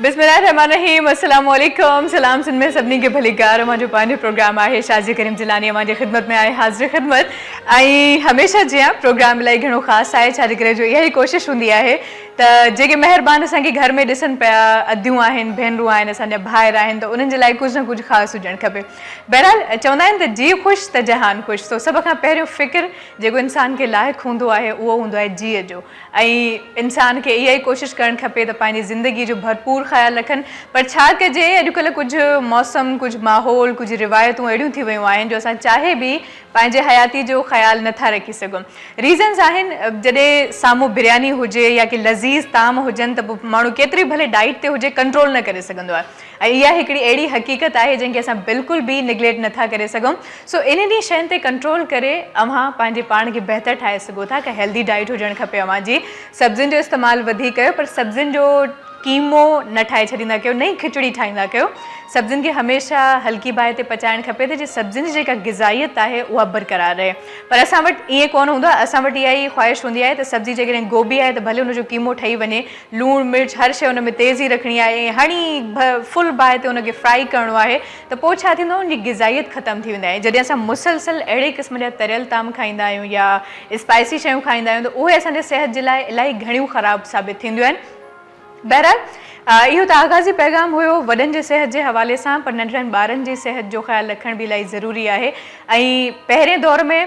بسم الله الرحمٰن الرحيم السلام عليڪم سلام سنڌ ۾ سڀني کي ڀليڪار اوهان جو پنهنجو پروگرام آهي شازيه ڪريم جيلاني اوهان جي خدمت ۾ آهي حاضر خدمت ۽ هميشه جيان پروگرام الاهي گهڻو خاص آهي ڇا جي ڪري جو اها ئي ڪوشش هوندي آهي ته جيڪي مهربان اسان کي گهر ۾ ڏسن پيا اديون آهن ڀينرون آهن اسان جا ڀائر آهن ته انهن جي لاء ڪجهه نه ڪجهه خاص هجڻ کپي بهرحال چوندا آهن ته جيء خوش ته جهان خوش سو سڀ کان پهريون فڪر جيڪو انسان کي لاحق هوندو آهي اهو هوندو آهي جيء جو ۽ انسان کي اها ئي ڪوشش ڪرڻ کپي ته پنهنجي زندگي جو ڀرپور خيال رکن پر ڇا ڪجي اڄڪلهه ڪجهه موسم ڪجهه ماحول ڪجهه روايتون اهڙيون ٿي ويون آهن جو اسان چاهي به پنهنجي حياتي جو خيال نه ٿا رکي سگهون ريزنز آهن جڏهن سامهون برياني هجي يا ڪي لذيذ طعام هجن ته پوء ماڻهو ڪيتري ڀلي ڊائيٽ تي هجي ڪنٽرول نه ڪري سگهندو آهي ۽ اها هڪڙي اهڙي حقيقت آهي جنهن کي اسان بلڪل به نگليٽ نه ٿا ڪري سگهون سو انهن ئي شين تي ڪنٽرول ڪري اوهان پنهنجي پاڻ کي بهتر ٺاهي سگهو ٿا ڪا هيلدي ڊائيٽ هجڻ کپي اوهان جي سبزين جو استعمال وڌيڪ ڪيو پر سبزين جو قيمو نه ٺاهي ڇڏيندا ڪيو نه ئي کچڙي ٺاهيندا ڪيو سبزين کي هميشه هلڪي باهه تي پچائڻ کپي ته جيئن سبزين جي جيڪا غذائيت آهي اها برقرار رهي پر اسان وٽ ائين ڪونه هوندو آهي اسان وٽ اها ئي خواهش هوندي آهي ته سبزي جيڪڏهن گوبي آهي ته ڀلي ان جو قيمو ٺهي وڃي لوڻ مرچ هر شيء ان ۾ تيز ئي رکڻي آهي ۽ هڻي فل باهه تي ان کي فرائي ڪرڻو آهي ته پوء ڇا ٿيندو آهي ان جي غذائيت ختم ٿي ويندي آهي جڏهن اسان مسلسل اهڙي قسم جا تريل طعام کائيندا آهيون يا اسپائسي شيون کائيندا آهيون ته اهي اسان جي صحت جي لاء الاهي گهڻيون خراب ثابت ٿينديون آهن بهرحال اهو ته آغازي پيغام هيو وڏن جي صحت جي حوالي سان پر ننڍڙن ٻارن جي صحت جو خيال رکڻ به الاهي ضروري آهي ۽ پهرين دور ۾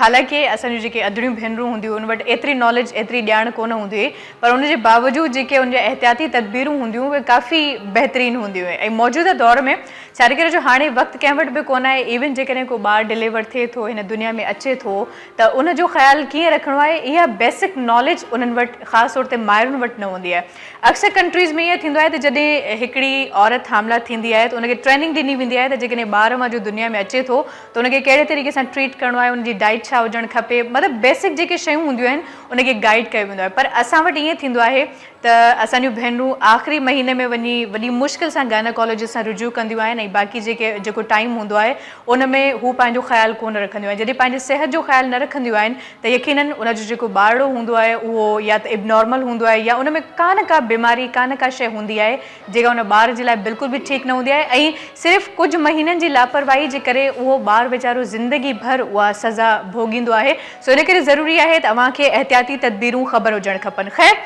حالانڪه اسان جون جيڪي ادڙيون ڀينرون هونديون هيون ان وٽ ايتري ناليج ايتري ڄاڻ ڪونه هوندي هئي پر ان جي باوجود جيڪي ان جا احتياطي تدبيرون هونديون اهي ڪافي بهترين هونديون هيون ۽ موجوده دور ۾ ڇا جي ڪري جو هاڻي وقت ڪنهن وٽ به ڪونه آهي ايون جيڪڏهن ڪو ٻار ڊليور ٿئي ٿو هن دنيا ۾ اچي ٿو ته ان جو خيال ڪيئن رکڻو آهي اها بيسڪ ناليج انهن وٽ خاص طور تي مائرن وٽ نه هوندي آهي. اڪثر ڪنٽريز ۾ ائين ٿيندو آهي ته جڏهن هڪڙي عورت حامله ٿيندي آهي ته ان کي ٽريننگ ڏني ويندي آهي ته جيڪڏهن ٻار اوهان جو دنيا ۾ اچي ٿو ته ان کي ڪهڙي طريقي سان ٽريٽ ڪرڻو آهي ان جي ڊائيٽ ڇا هجڻ کپي مطلب بيسڪ جيڪي شيون هونديون آهن ان کي گائيڊ ڪيو ويندو آهي پر اسان وٽ ائين ٿيندو آهي ته اسان جون ڀينرون آخري مهيني ۾ وڃي وڏي مشڪل سان گائناڪالاجسٽ سان رجوع ڪنديون آهن ۽ باقي جيڪي جيڪو ٽائيم هوندو آهي ان ۾ هو پنهنجو خيال ڪونه رکنديون آهن جڏهن پنهنجي صحت جو خيال نه رکنديون آهن ته يقينن ان جو جيڪو ٻارڙو هوندو آهي اهو يا ته ابنارمل هوندو آهي يا ان ۾ ڪا نه ڪا بيماري ڪا نه ڪا شيء هوندي آهي جيڪا ان ٻار جي لاء بلڪل به ٺيڪ نه هوندي آهي ۽ صرف ڪجهه مهينن جي لاپرواهي جي ڪري اهو ٻار ويچارو زندگي ڀر اها سزا ڀوڳيندو آهي سو ان ڪري ضروري آهي ته اوهان کي احتياطي تدبيرون خبر هجڻ کپن خير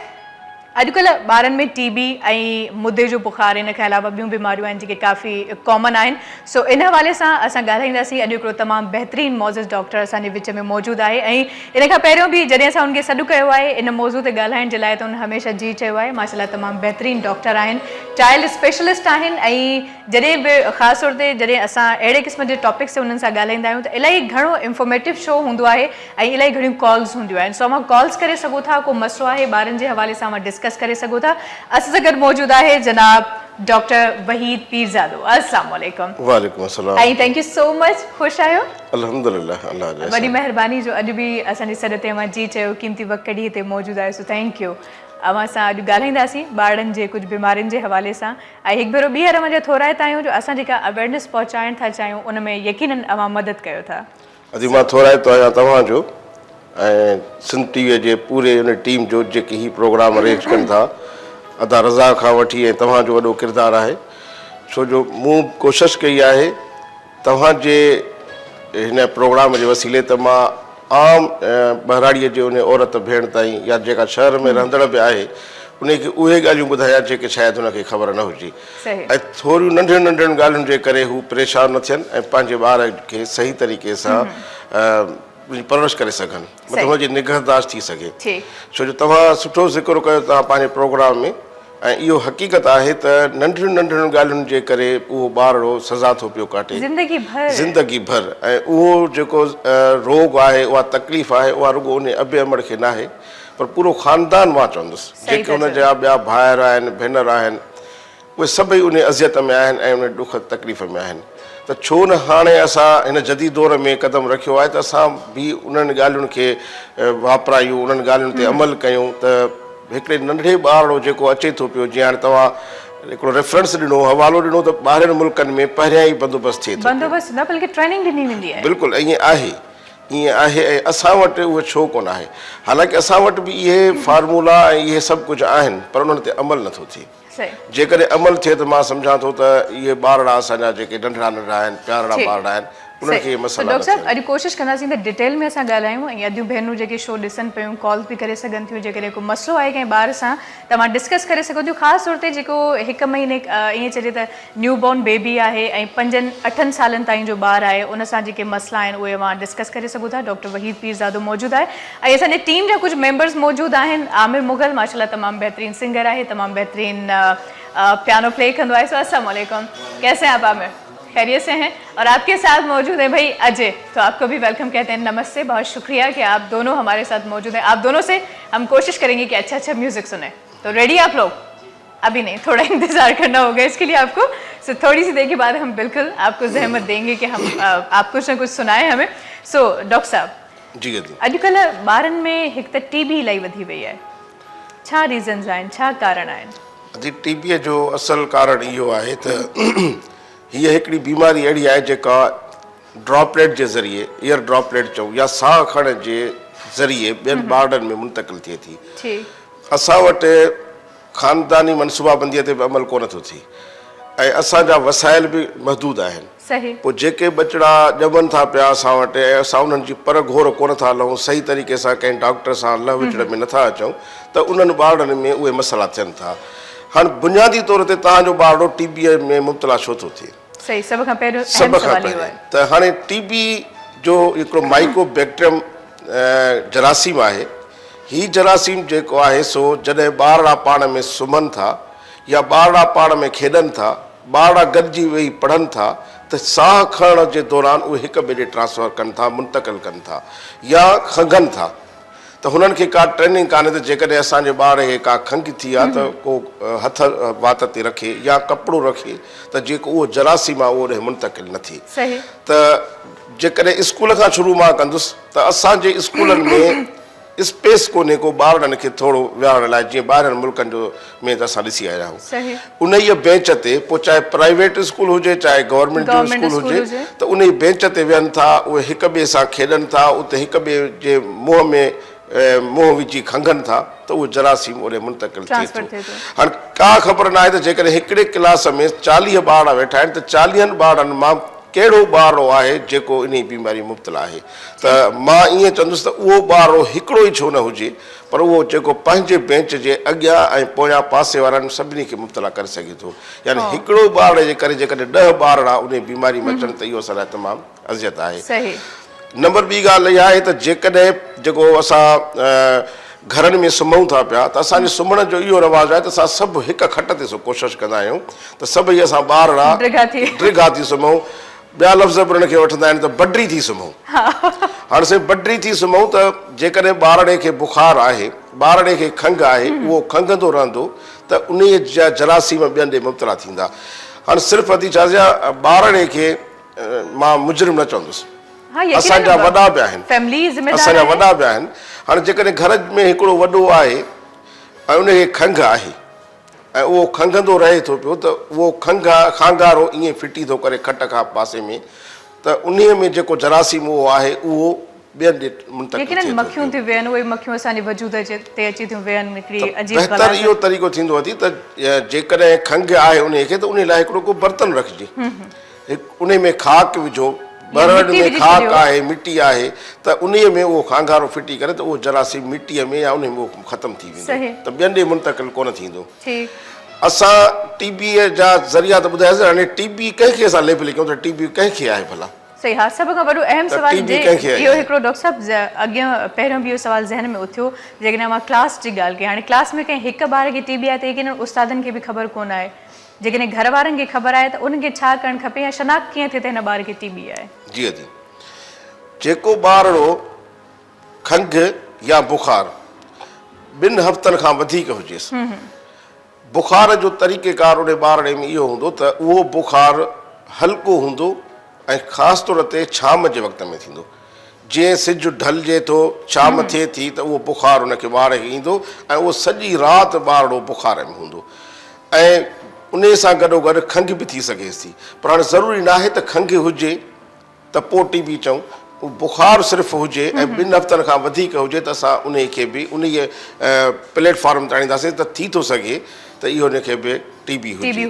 اڄڪلهه ٻارن ۾ ٽي بي ۽ مدي جو بخار ان کان علاوه ٻيون بيماريون آهن جيڪي ڪافي ڪامن آهن سو ان حوالي سان اسان ڳالهائينداسين اڄ هڪڙو تمام بهترين معزز ڊاڪٽر اسان جي وچ ۾ موجود آهي ۽ ان کان پهريون به جڏهن اسان ان کي سڏ ڪيو آهي ان موضوع تي ڳالهائڻ جي لاء ته ان هميشه جي چيو آهي ماشاء الله تمام بهترين ڊاڪٽر آهن چائلڊ اسپيشلسٽ آهن ۽ جڏهن به خاص طور تي جڏهن اسان اهڙي قسم جي ٽاپڪس تي انهن سان ڳالهائيندا آهيون ته الاهي گهڻو انفارميٽو شو هوندو آهي ۽ الاهي گهڻيون ڪالز هونديون آهن سو اوهان ڪالز ڪري سگهو ٿا ڪو مسئلو آهي ٻارن جي حوالي سان اوهان ڊسڪس ڪري سگهو ٿا اسان سان گڏ موجود آهي جناب ڊاڪٽر وحيد پيرزادو السلام عليڪم. وعليڪم السلام. ۽ Thank you سو مچ خوش آهيو؟ الحمدلله الله جو وڏي مهرباني جو اڄ به اسان جي سڏ تي اوهان جي چيو قيمتي وقت ڪڍي هتي موجود آهيو سو thank you اوهان سان اڄ ڳالهائينداسين ٻارڙن جي ڪجهه بيمارين جي حوالي سان ۽ هڪ ڀيرو ٻيهر اوهان جا ٿورائتا آهيون جو اسان جيڪا اويرنيس پهچائڻ ٿا چاهيون ان ۾ يقينن اوهان مدد ڪيو ٿا. ادي مان ٿورائتو آهيان توهان جو ۽ سنڌ ٽي وي جي پوري ان ٽيم جو جيڪي هي پروگرام ارينج ڪن ٿا ادا رزاق کان وٺي ۽ توهان جو وڏو ڪردار آهي ڇو جو مون ڪوشش ڪئي آهي توهان جي هن پروگرام جي وسيلي ته مان عام ٻهراڙيء جي ان عورت ڀيڻ تائين يا جيڪا شهر ۾ رهندڙ به آهي ان کي اهي ڳالهيون ٻڌايان جيڪي شايد هن کي خبر نه هجي ۽ ٿوريون ننڍين ننڍين ڳالهين جي ڪري هو پريشان نه ٿين ۽ پنهنجي ٻار کي صحيح طريقي سان پرورش ڪري سگهن مطلب هن جي نگهداشت ٿي سگهي ڇو جو توهان سٺو ذڪر ڪيو توهان پنهنجي پروگرام ۾ ۽ اهو حقيقت آهي ته ننڍين ننڍين ڳالهين جي ڪري اهو ٻارڙو سزا ٿو پيو ڪاٽي زندگي ڀر زندگي ڀر ۽ اهو جيڪو روڳ آهي اها تڪليف آهي اها رڳو ان ابي امڙ کي ناهي پر پورو خاندان مان چوندس جيڪي ان جا ٻيا ڀائر آهن ڀينر آهن اهي سڀئي انهي اذيت ۾ آهن ۽ انهي ڏک تڪليف ۾ آهن ته ڇو نه هاڻي اسان هن جديد دور ۾ قدم رکيو آهي ته اسان به انهن ڳالهين کي واپرايون انهن ڳالهين تي عمل ڪيون ته هڪڙي ننڍڙي ٻارڙو جيڪو اچي ٿو پيو جيئن هاڻي توهان هڪڙو ريفرنس ڏنو حوالو ڏنو ته ٻاهرين ملڪن ۾ پهريان ئي بندوبست ٿئي ٿو پيو. بندوبست نه بلڪه ٽريننگ ڏني ويندي آهي. بلڪل ائين آهي. ائين آهي ۽ اسان وٽ اهو ڇو ڪونه آهي. حالانڪه اسان وٽ به اهي فارمولا ۽ اهي سڀ ڪجهه آهن پر انهن تي عمل نٿو ٿئي. جيڪڏهن عمل ٿئي ته مان سمجهان ٿو ته اهي ٻارڙا اسان جا جيڪي ننڍڙا ننڍڙا آهن، پيارڙا ٻارڙا آهن، انهن کي اهي مسئلا نه ڊاڪٽر صاحب ٿين. اڄ ڪوشش ڪنداسين ته ڊيٽيل ۾ اسان ڳالهايون ۽ اديون ڀينرون جيڪي شو ڏسن پيون ڪالز به ڪري سگهن ٿيون جيڪڏهن ڪو مسئلو آهي ڪنهن ٻار سان توهان ڊسڪس ڪري سگهو ٿيون خاص طور تي جيڪو هڪ مهيني ائين چئجي ته نيو بورن بيبي آهي ۽ پنجن اٺن سالن تائين جو ٻار آهي ان سان جيڪي مسئلا آهن اهي اوهان ڊسڪس ڪري سگهو ٿا ڊاڪٽر وحيد پيرزادو موجود آهي ۽ اسان جي ٽيم جا ڪجهه ميمبرز موجود آهن عامر مغل ماشاءالله تمام بهترين سنگر آهي تمام بهترين پيانو پلي ڪندو آهي سو السلام عليڪم ڪيسي هين آپ عامر خيريت سي هين اور آپ ڪي ساٿ موجود هين ڀئي اجي تو آپ ڪو ڀي ويلڪم ڪهتي هين نمستي بهت شڪريه ڪي آپ دونو هماري ساٿ موجود هين آپ دونو سي هم ڪوشش ڪرينگي ڪي اڇا اڇا ميوزڪ سني تو ريڊي آپ لوگ ابھی نهين ٿوڙا انتظار کرنا هوگا اس ڪي لئي آپ ڪو سو ٿوڙي سي دير ڪي بعد هم بلڪل آپ ڪو زحمت دينگي ڪي هم آپ ڪجھ نه ڪجھ سنائي همين سو ڊاڪٽر صاحب جي ادي. اڄڪلهه ٻارن ۾ هڪ ته ٽي بي الائي وڌي وئي آهي ڇا ريزنز آهن ڇا ڪارڻ آهن؟ ادي ٽي بي جو اصل ڪارڻ اهو آهي ته هيء هڪڙي بيماري اهڙي آهي جيڪا ڊراپليٽ جي ذريعي ايئر ڊراپليٽ چئون يا ساهه کڻڻ جي ذريعي ٻين ٻارڙن ۾ منتقل ٿئي ٿي. اسان وٽ خانداني منصوبابنديء تي به عمل ڪونه ٿو ٿئي ۽ اسان جا وسائل به محدود آهن. پوء جيڪي ٻچڙا ڄمن ٿا پيا اسان وٽ ۽ اسان انهن جي پر گهور ڪونه ٿا لهون، صحيح طريقي سان ڪنهن ڊاڪٽر سان لهه وچڙ ۾ نٿا اچون ته انهن ٻارڙن ۾ اهي مسئلا ٿين ٿا. هاڻ بنيادي طور تي توهان جو ٻارڙو ٽي بيء ۾ مبتلا ڇو ٿو ٿئي؟ صحيح سڀ کان پهريون اهم سوال اهو آهي. ته هاڻي ٽي بي جو هڪڙو مائيڪو بيڪٽريم جراثيم آهي. هي جراثيم جيڪو آهي سو جڏهن ٻارڙا پاڻ ۾ سمهن ٿا يا ٻارڙا پاڻ ۾ کيڏن ٿا، ٻارڙا گڏجي ويهي پڙهن ٿا ته ساهه کڻڻ جي دوران اهي هڪ ٻئي ڏي ٽرانسفر ڪن ٿا، منتقل ڪن ٿا يا کنگهن ٿا ته هنن کي ڪا ٽريننگ ڪانهي ته جيڪڏهن اسان جي ٻار کي ڪا کنگهه ٿي آهي ته ڪو هٿ وات تي رکي يا ڪپڙو رکي ته جيڪو اهو جراثيم آهي اهو اوڏانهن منتقل نه ٿئي ته جيڪڏهن اسڪول کان شروع مان ڪندس ته اسان جي اسڪولن ۾ اسپيس ڪونهي ڪو ٻارڙن کي ٿورو ويهارڻ لاء جيئن ٻاهرين ملڪن جو ۾ ته اسان ڏسي آيا آهيون انهيء بينچ تي پوء چاهي پرائيويٽ اسڪول هجي چاهي گورنمينٽ جو اسڪول هجي ته انهي بينچ تي ويهن ٿا اهي هڪ ٻئي سان کيڏن ٿا اتي هڪ ٻئي جي منهن ۾ منهن وجهي کنگهن ٿا ته اهو جراثيم اوڏي منتقل ٿئي ٿو هاڻ ڪا خبر ناهي ته جيڪڏهن هڪڙي ڪلاس ۾ 40 ٻارڙا ويٺا آهن ته 40 ٻارڙن مان ڪهڙو ٻارڙو آهي جيڪو انهي بيماري مبتلا آهي ته مان ائين چوندس ته اهو ٻارڙو هڪڙو ئي ڇو نه هجي پر اهو جيڪو پنهنجي بينچ جي اڳيان ۽ پويان پاسي وارن سڀني کي مبتلا ڪري سگهي ٿو يعني هڪڙو ٻارڙي جي ڪري جيڪڏهن 10 ٻارڙا انهي بيماري ۾ اچن ته اهو اسان لاء تمام اذيت آهي. نمبر ٻي ڳالهه اها آهي ته جيڪڏهن جيڪو اسان گهرن ۾ سمهون ٿا پيا ته اسان جي سمهڻ جو اهو رواج آهي ته اسان سڀ هڪ کٽ تي ڪوشش ڪندا آهيون ته سڀئي اسان ٻارڙا ڊگها ٿي سمهون. ٻيا لفظ به انهن کي وٺندا آهن ته بڊري ٿي سمهون. هاڻ سائين بڊري ٿي سمهون ته جيڪڏهن ٻارڙي کي بخار آهي، ٻارڙي کي کنگهه آهي، اهو کنگهندو رهندو ته انهيء جا جراثيم ٻين ڏي مبتلا ٿيندا. هاڻ صرف ادي شازيه ٻارڙي کي مان مجرم نه چوندس. اسان جا وڏا به آهن. اسان جا وڏا به آهن. هاڻ جيڪڏهن گهر ۾ هڪڙو وڏو آهي ۽ ان کي کنگهه آهي ۽ اهو کنگهندو رهي ٿو پيو ته اهو کنگهه کانگهارو ائين ڦٽي ٿو ڪري کٽ کان پاسي ۾ ته انهيء ۾ جيڪو جراثيم اهو آهي اهو ٻين ڏي منتقل ٿئي يقينن ٿو مکيون پيو. ٿيون ويهن اهي مکيون اسان جي وجود تي اچي ٿيون ويهن هڪڙي ته عجيب بهتر غلاظت. اهو طريقو ٿيندو اٿي ته جيڪڏهن کنگهه آهي انهيء کي ته انهيء لاء هڪڙو ڪو برتن رکجي انهي ۾ خاڪ وجهو، ٻرهڙ ۾ خاڪ آهي، مٽي آهي ته انهي ۾ اهو کانگهارو ڦٽي ڪري ته اهو جراثيم مٽيء ۾ يا انهي ۾ اهو ختم ٿي ويندو ته ٻين ڏي منتقل ڪونه ٿيندو. اسان ٽي بيء جا ذريعا ته ٻڌاياسين، هاڻي ٽي بي ڪنهن کي اسان ليبل ڪيون ته ٽي بي ڪنهن کي آهي ڀلا؟ صحيح ها سڀ کان وڏو اهم ته سوال ٽي بي جي ڪنهن کي اهو آهي؟ هڪڙو ڊاڪٽر صاحب اڳيان پهريون به اهو سوال ذهن ۾ اٿيو جيڪڏهن اوهان ڪلاس جي ڳالهه ڪئي هاڻي ڪلاس ۾ ڪنهن هڪ ٻار کي ٽي بي آهي ته يقينن استادن کي به خبر ڪونه آهي جيڪڏهن گهر وارن کي خبر آهي ته انهن کي ڇا ڪرڻ کپي يا شناخت ڪيئن ٿئي ته هن ٻار کي ٽي بي آهي؟ جي ادي جيڪو ٻارڙو کنگهه يا بخار ٻن هفتن کان وڌيڪ هجيس بخار جو طريقيڪار انهي ٻارڙي ۾ اهو هوندو ته اهو بخار هلڪو هوندو ۽ خاص طور تي شام جي وقت ۾ ٿيندو. جيئن سج ڍلجي ٿو، شام ٿئي ٿي ته اهو بخار ان کي ٻار کي ايندو ۽ اهو سڄي رات ٻارڙو بخار ۾ هوندو ۽ انهي سان گڏوگڏ کنگهه به ٿي سگهيس ٿي. پر هاڻي ضروري ناهي ته کنگهه هجي ته پوء ٽي بي چئون. بخار صرف هجي ۽ ٻن هفتن کان وڌيڪ هجي ته اسان انهي کي به انهيء پليٽ فارم تي آڻينداسين ته ٿي ٿو سگهي ته اهو ان کي به ٽي بي هجي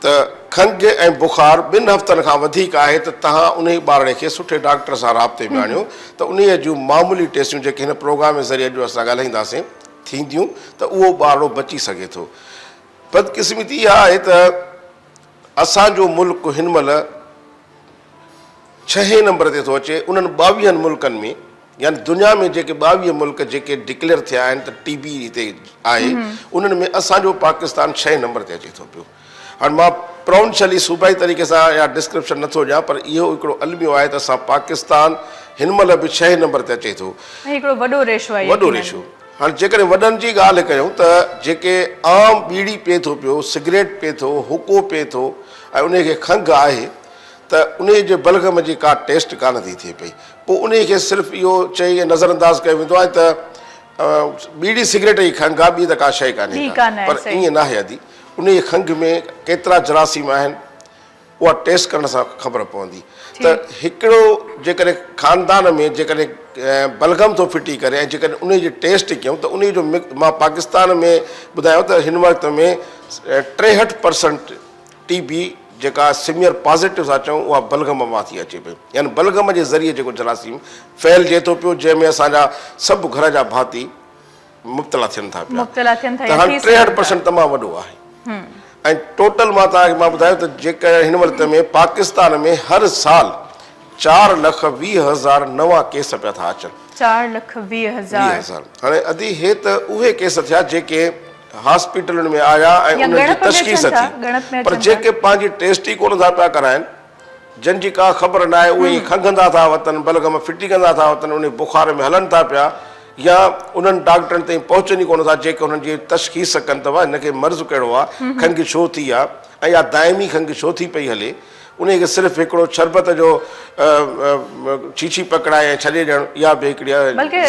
ته کنگهه ۽ بخار ٻن هفتن کان وڌيڪ آهي ته توهان انهي ٻارڙي کي سٺي ڊاڪٽر سان رابطي ۾ آڻيو ته انهيء جون معمولي ٽيسٽون جيڪي هن پروگرام جي ذريعي اڄ اسان ڳالهائينداسين ٿينديون ته اهو ٻارڙو بچي سگهي ٿو. بدقسمتي اها آهي ته اسان جو ملڪ هن مهل ڇهين نمبر تي ٿو اچي انهن ٻاويهن ملڪن ۾ يعني دنيا ۾ جيڪي ٻاويهه ملڪ جيڪي ڊڪليئر ٿيا آهن ته ٽي بي هتي آهي انهن ۾ اسان جو پاڪستان ڇهين نمبر تي اچي ٿو پيو. هاڻي مان پراونشلي صوبائي طريقي سان اها ڊسڪرپشن نٿو ڏيان پر اهو هڪڙو الميو آهي ته اسان پاڪستان هن مهل به ڇهين نمبر تي اچي ٿو. هي هڪڙو وڏو ريشو آهي وڏو يقينن. ريشو. هاڻي جيڪڏهن وڏن جي ڳالهه ڪيون ته جيڪي عام ٻيڙي پئي ٿو پيو، سگريٽ پئي ٿو، حقو پئي ٿو ۽ انهي کي کنگهه آهي ته انهي جي بلغم جي ڪا ٽيسٽ ڪانه ٿي ٿئي پئي. پوء انهي کي صرف اهو چئي ۽ نظرانداز ڪيو ويندو آهي ته ٻيڙي سگريٽ جي کنگهه آهي ٻي ته ڪا شيء ڪانهي ڪا. پر ائين ناهي ادي. انهي کنگهه ۾ ڪيترا جراثيم آهن اها ٽيسٽ ڪرڻ سان خبر پوندي ته هڪڙو جيڪڏهن خاندان ۾ جيڪڏهن بلغم ٿو ڦٽي ڪري ۽ جيڪڏهن انهي جي ٽيسٽ ڪيون ته انهي جو مان پاڪستان ۾ ٻڌايو ته هن وقت ۾ 63 پرسنٽ ٽي بي جيڪا سميئر پازيٽو ٿا چئون اها بلغم مان ٿي اچي پئي يعني بلغم جي ذريعي جيڪو جراثيم ڦهلجي ٿو پيو جنهن ۾ اسان جا سڀ گهر جا ڀاتي مبتلا ٿين ٿا پيا مبتلا ٿين ٿا ته هاڻي 63 پرسنٽ تمام وڏو آهي ۽ ٽوٽل مان توهان کي مان ٻڌايو ته جيڪا هن وقت ۾ پاڪستان ۾ هر سال 4,20,000 نوان ڪيس پيا ٿا اچن. 4,20,000. هاڻي ادي هي ته اهي ڪيس ٿيا جيڪي هاسپيٽلن ۾ آيا ۽ انهن جي تشخيص ٿي پر جيڪي پنهنجي ٽيسٽ ئي ڪونه ٿا پيا ڪرائن جن جي ڪا خبر ناهي اهي ائين کنگهندا ٿا وتن، بلغم ڦٽي ڪندا ٿا وتن، انهي بخار ۾ هلن ٿا پيا يا انهن ڊاڪٽرن تائين پهچن ئي ڪونه ٿا جيڪي انهن جي تشخيص ڪن ته ڀاء هن کي مرض ڪهڙو آهي، کنگهه ڇو ٿي آهي ۽ اها دائمي کنگهه ڇو ٿي پئي هلي. انهي کي صرف هڪڙو شربت جو شيشي پڪڙائي ۽ ڇڏي ڏيڻ اها به هڪڙي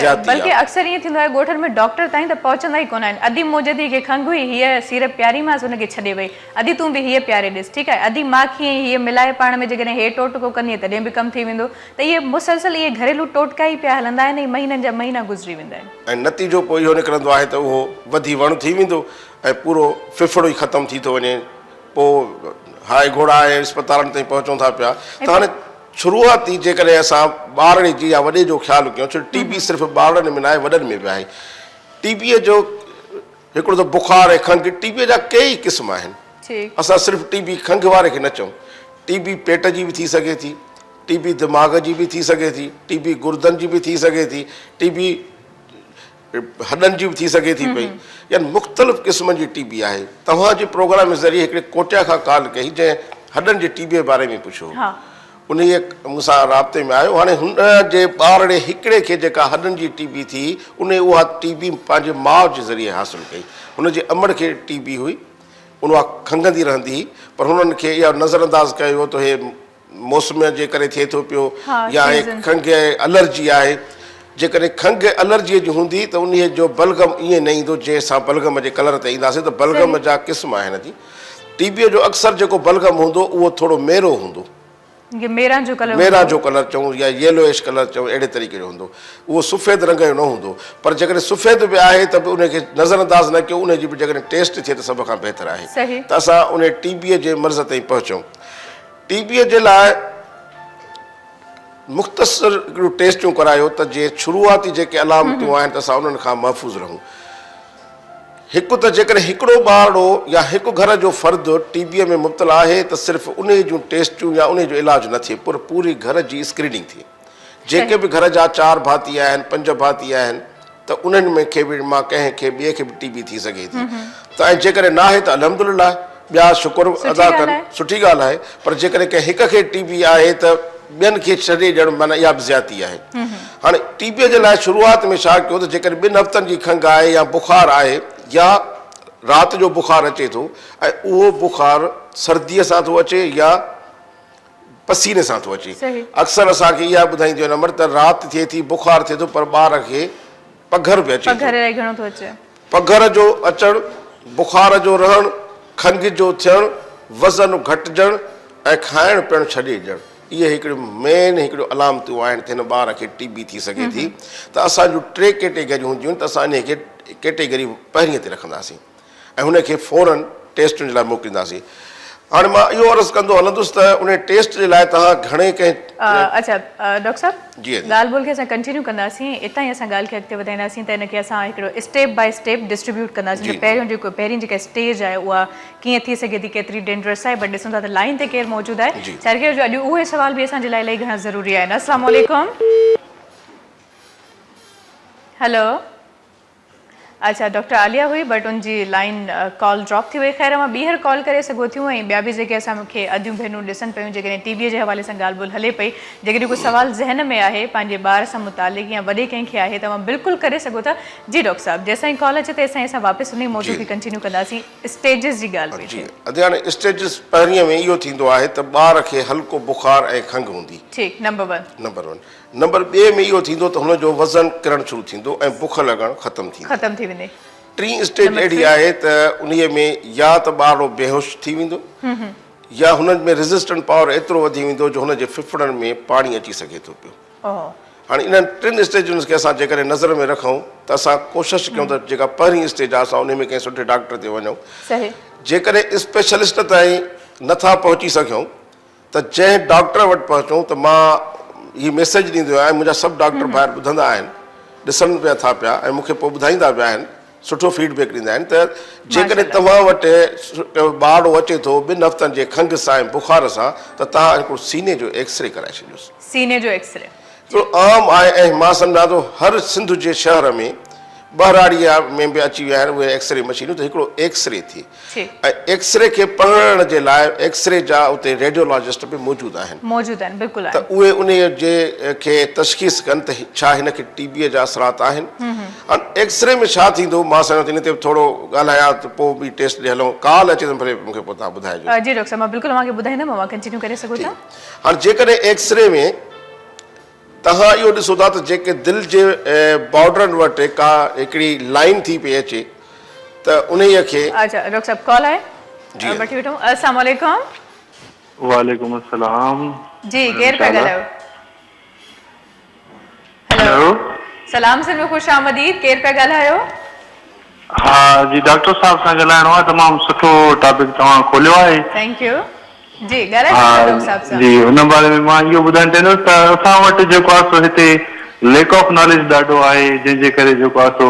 زيادتي بلڪه آهي. اڪثر ائين ٿيندو آهي ڳوٺن ۾ ڊاڪٽر تائين ته پهچندا ئي ڪونه آهن. ادي منهنجي ڌيء کي کنگهه هئي هيء سيرپ پياريمانس ان کي ڇڏي وئي. ادي تون به هيء پياري ڏس، ٺيڪ آهي ادي ماکي ۽ هيء ملائي پاڻ ۾ جيڪڏهن هي ٽوٽڪو ڪندينء تڏهن به ڪم ٿي ويندو. ته اهي مسلسل اهي گهريلو ٽوٽڪا ئي پيا هلندا آهن ۽ مهينن جا مهينا گذري ويندا آهن. ۽ نتيجو پوء اهو نڪرندو آهي ته اهو وڌي وڻ ٿي ويندو ۽ پورو ڦڦڙ ئي ختم ٿي ٿو وڃي. پوء هاء گهوڙا ۽ اسپتالن تائين پهچون ٿا پيا ته هاڻي شروعاتي جيڪڏهن اسان ٻارڙي جي يا وڏي جو خيال ڪيون ڇو ٽي بي صرف ٻارڙن ۾ ناهي وڏن ۾ به آهي. ٽي بيء جو هڪڙو ته بخار ۽ کنگهه، ٽي بيء جا ڪيئي قسم آهن. اسان صرف ٽي بي کنگهه واري کي نه چئون. ٽي بي پيٽ جي به ٿي سگهي ٿي، ٽي بي دماغ جي به ٿي سگهي ٿي، ٽي بي گردن جي به ٿي سگهي ٿي، ٽي بي هڏن جي به ٿي سگهي ٿي پئي. يعني مختلف قسمن جي ٽي بي آهي. توهان جي پروگرام جي ذريعي هڪڙي ڪوٽيا کان ڪال ڪئي جنهن هڏن جي ٽي بي باري ۾ پڇيو هو. انهيء مون سان رابطي ۾ آيو. هاڻي هن جي ٻارڙي هڪڙي کي جيڪا هڏن جي ٽي بي ٿي، انهيء اها ٽي بي پنهنجي ماء جي ذريعي حاصل ڪئي. هن جي امڙ کي ٽي بي هئي، ان اها کنگهندي رهندي هئي، پر هنن کي اها نظرانداز ڪيو ويو ته هي موسم جي ڪري ٿئي ٿو پيو يا هي کنگهه الرجي آهي. جيڪڏهن کنگهه الرجيء جي هوندي ته انهيء جو بلغم ائين نه ايندو، جنهن سان بلغم جي ڪلر تي اينداسين ته بلغم جا قسم آهن جي. ٽي بيء جو اڪثر جيڪو بلغم هوندو اهو ٿورو ميرو هوندو. ميرانجهو ڪلر هوندو. ميرانجهو ڪلر چئون يا ييلوئش ڪلر چئون اهڙي طريقي جو هوندو. اهو سفيد رنگ جو نه هوندو. پر جيڪڏهن سفيد به آهي ته به انهي کي نظر انداز نه ڪيو انهي جي به جيڪڏهن ٽيسٽ ٿئي ته سڀ کان بهتر آهي ته اسان انهي ٽي بيء جي مرض تائين پهچون. ٽي بيء جي لاء مختصر هڪڙيون ٽيسٽون ڪرايو ته جي شروعاتي جيڪي علامتون آهن ته اسان انهن کان محفوظ رهون. هڪ ته جيڪڏهن هڪڙو ٻارڙو يا هڪ گهر جو فرد ٽي بيء ۾ مبتلا آهي ته صرف انهي جون ٽيسٽون يا انهي جو علاج نه ٿئي پر پوري گهر جي اسڪريننگ ٿئي. جيڪي به گهر جا چار ڀاتي آهن، پنج ڀاتي آهن ته انهن ۾ کي به مان ڪنهن کي ٻئي کي به ٽي بي ٿي سگهي ٿي ته ۽ جيڪڏهن ناهي ته الحمدلله ٻيا شڪر ادا ڪن سٺي ڳالهه آهي پر جيڪڏهن ڪنهن هڪ کي ٽي بي آهي ته ٻين کي ڇڏي ڏيڻ معنيٰ اها به زيادتي آهي. هاڻي ٽي بي جي لاء شروعات ۾ ڇا ڪيو ته جيڪڏهن ٻن هفتن جي کنگهه آهي يا بخار آهي يا رات جو بخار اچي ٿو ۽ اهو بخار سرديء سان ٿو اچي يا پسيني سان ٿو اچي. اڪثر اسان کي اها ٻڌائينديون آهن امڙ ته رات ٿئي ٿي بخار ٿئي ٿو پر ٻار کي پگهر به اچي ٿو. پگهر جو اچڻ، بخار جو رهڻ، کنگهه جو ٿيڻ، وزن گهٽجڻ ۽ کائڻ پيئڻ ڇڏي ڏيڻ. اهي هڪڙيون مين هڪڙيون علامتون آهن ته هن ٻار کي ٽي بي ٿي سگهي ٿي ته اسان جون ٽي ڪيٽيگريون هونديون آهن ته اسان انهي کي ڪيٽيگري پهرين تي رکنداسين ۽ هن کي فورن ٽيسٽن جي لاء موڪلينداسين. هاڻي مان اهو عرض ڪندو هلندس ته انهي ٽيسٽ جي لاء توهان گهڻي ڪنهن. اڇا ڊاڪٽر صاحب جي ادي. ڳالهه ٻولهه کي اسان ڪنٽينيو ڪنداسين اتان ئي اسان ڳالهه کي اڳتي وڌائينداسين ته ان کي اسان هڪڙو اسٽيپ باء اسٽيپ ڊسٽريبيوٽ ڪنداسين جي ته پهريون جيڪو پهرين جيڪا اسٽيج آهي اها ڪيئن ٿي سگهي ٿي ڪيتري ڊينجرس آهي بٽ ڏسون ٿا ته لائين تي ڪير موجود آهي جي. ڇاڪاڻ جو اڄ اهي سوال به اسان جي لاء الائي گهڻا ضروري آهن السلام عليڪم هلو اڇا ڊاڪٽر عاليه هئي بٽ ان جي لائين ڪال ڊراپ ٿي وئي خير اوهان ٻيهر ڪال ڪري سگهو ٿيون ۽ ٻيا به جيڪي اسان کي اديون ڀينرون ڏسن پيون جيڪڏهن ٽي بي جي حوالي سان ڳالهه ٻولهه هلي پئي جيڪڏهن ڪو سوال ذهن ۾ آهي پنهنجي ٻار سان متعلق يا وڏي ڪنهن کي آهي ته اوهان بلڪل ڪري سگهو ٿا جي ڊاڪٽر صاحب جيسين ڪال اچي تيسين اسان واپس انهي موضوع کي ڪنٽينيو ڪنداسين اسٽيجز جي ڳالهه پئي جي ٿئي. ادي هاڻي اسٽيجز پهرين ۾ اهو ٿيندو آهي ته ٻار کي هلڪو بخار ۽ کنگهه هوندي. ٺيڪ number one. Number one. Number ٻئي ۾ اهو ٿيندو ته هن جو وزن ڪرڻ شروع ٿيندو ۽ بک لڳڻ ختم ٿيندي. ختم ٿي ويندي. ٽين اسٽيج نمبر اهڙي ٿري. آهي ته انهي ۾ يا ته ٻارڙو بيهوش ٿي ويندو يا هن ۾ ريزسٽنٽ پاور ايترو وڌي ويندو جو هن جي ڦڦڙن ۾ پاڻي اچي سگهي ٿو پيو. هاڻي انهن ٽن اسٽيجن کي اسان جيڪڏهن نظر ۾ رکون ته اسان ڪوشش ڪيون ته جيڪا پهرين اسٽيج آهي اسان انهي ۾ ڪنهن سٺي ڊاڪٽر تي وڃون. جيڪڏهن اسپيشلسٽ تائين نٿا پهچي سگهيون ته جنهن ڊاڪٽر وٽ پهچون ته مان هي ميسيج ڏيندو آهيان ۽ منهنجا سڀ ڊاڪٽر ڀائر ٻڌندا آهن ڏسن به ٿا پيا ۽ مون کي پوء ٻڌائيندا به آهن سٺو فيڊ بيڪ ڏيندا آهن ته جيڪڏهن توهان وٽ ٻارڙو اچي ٿو ٻن هفتن جي کنگهه سان ۽ بخار سان ته توهان هڪڙو سيني جو ايڪسري ڪرائي ڇڏيوس. سيني جو ايڪسري. هڪڙو عام آهي ۽ مان سمجهان ٿو هر سنڌ جي شهر ۾ ٻهراڙيء ۾ به اچي ويا آهن اهي ايڪسري مشينون ته هڪڙو ايڪسري ٿئي ۽ ايڪسري کي پڙهڻ جي لاء ايڪسري جا اتي ريڊيولاجسٽ به موجود آهن. موجود آهن بلڪل ته آهن. اهي انهيء جي کي تشخيص ڪن ته ڇا هن کي ٽي بيء جا اثرات آهن. هاڻ ايڪسري ۾ ڇا ٿيندو مان سمجهان ٿو ان تي به ٿورو ڳالهايان ته پوء ٻي ٽيسٽ ڏي هلون. ڪال اچي ته ڀلي مون کي پوء توهان ٻڌائجو. جي ڊاڪٽر صاحب مان بلڪل اوهان کي ٻڌائيندم اوهان ڪنٽينيو ڪري سگهو ٿا. هاڻ جيڪڏهن ايڪسري ۾ توهان اهو ڏسو ٿا ته جيڪي دل جي بارڊرن وٽ ڪا هڪڙي لائين ٿي پئي اچي ته انهيء کي. اڇا ڊاڪٽر صاحب ڪال آهي جي وٺي وٺون السلام عليڪم. وعليڪم السلام جي ڪير پيا ڳالهايو. هيلو سلام سر ۾ خوش آمديد ڪير پيا ڳالهايو. ها جي ڊاڪٽر صاحب سان ڳالهائڻو آهي تمام سٺو ٽاپڪ توهان کوليو آهي. Thank you جي ڳالهائي سگهو ٿا ڊاڪٽر صاحب سان. جي ان باري ۾ مان اهو ٻڌائڻ چاهيندس ته اسان وٽ جيڪو آهي سو هتي ليڪ آف ناليج ڏاڍو آهي جنهن جي ڪري جيڪو آهي سو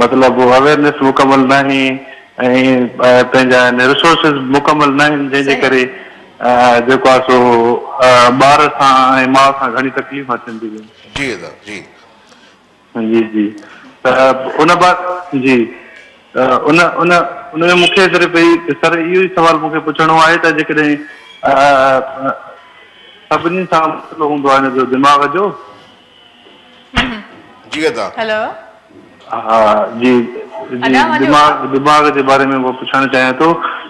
مطلب اويرنيس مڪمل ناهي ۽ پنهنجا ريسورسز مڪمل ناهن جنهن جي ڪري جيڪو آهي سو ٻار سان ۽ ماء سان گهڻي تڪليف ٿين ٿي پيون. جي ادا جي. جي جي ته ان بعد جي ته ان ان ان ۾ مون کي صرف سر اهو ئي سوال مون کي پڇڻو آهي ته جيڪڏهن سڀني سان مسئلو هوندو آهي ان جو دماغ جو. جي ادا. هيلو. ها جي جي دماغ دماغ جي باري ۾ پڇڻ چاهيان ٿو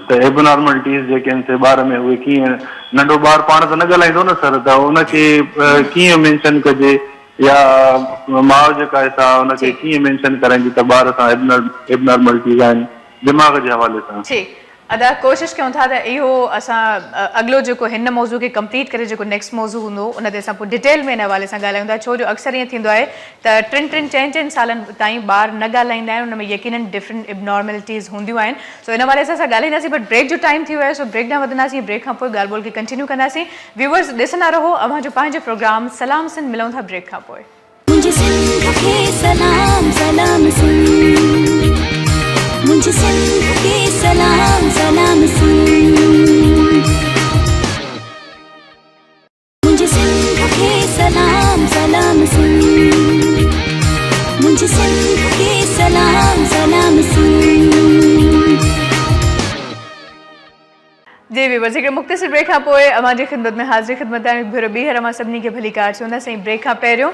ته ايبنارملٽيز جيڪي آهن سي ٻار ۾ اهي ڪيئن ننڍو ٻار پاڻ ته نه ڳالهائيندو نه سر ته ان کي ڪيئن مينشن ڪجي يا ماء جيڪا آهي سا ان کي ڪيئن مينشن ڪرائيندي ته ٻار سان ايبنارملٽيز آهن دماغ جي حوالي سان. ٺيڪ ادا ڪوشش ڪيون ٿا ته اهو اسان اڳلو جيڪو هن موضوع کي ڪمپليٽ ڪري جيڪو نيڪسٽ موضوع هوندو ان تي اسان پوء ڊيٽيل ۾ ان حوالي سان ڳالهايون ٿا ڇو جو اڪثر ائين ٿيندو آهي ته ٽن ٽن چئن چئن سالن تائين ٻار نه ڳالهائيندا آهن ان ۾ يقينن ڊفرنٽ ابنارملٽيز هونديون آهن سو ان حوالي سان اسان ڳالهائينداسين بٽ بريڪ جو ٽائيم ٿي ويو آهي سو بريڪ ڏانهن وڌنداسين بريڪ کان پوء ڳالهه ٻولهه کي ڪنٽينيو ڪنداسين ويوئرز ڏسندا رهو اوهان جو پنهنجو پروگرام سلام سنڌ ملون ٿا بريڪ کان پوء. منهنجي سنڌ کي سلام سلام سنڌ منهنجي سنڌ کي سلام سلام سنڌ منهنجي سنڌ کي سلام سلام سنڌ منهنجي سنڌ کي سلام سلام سنڌ. جي ويورز هڪڙي مختصر بريڪ کان پوء اوهان جي خدمت ۾ حاضر خدمت آهيون هڪ ڀيرو ٻيهر اوهان سڀني کي ڀليڪار چونداسين ۽ بريڪ کان پهريون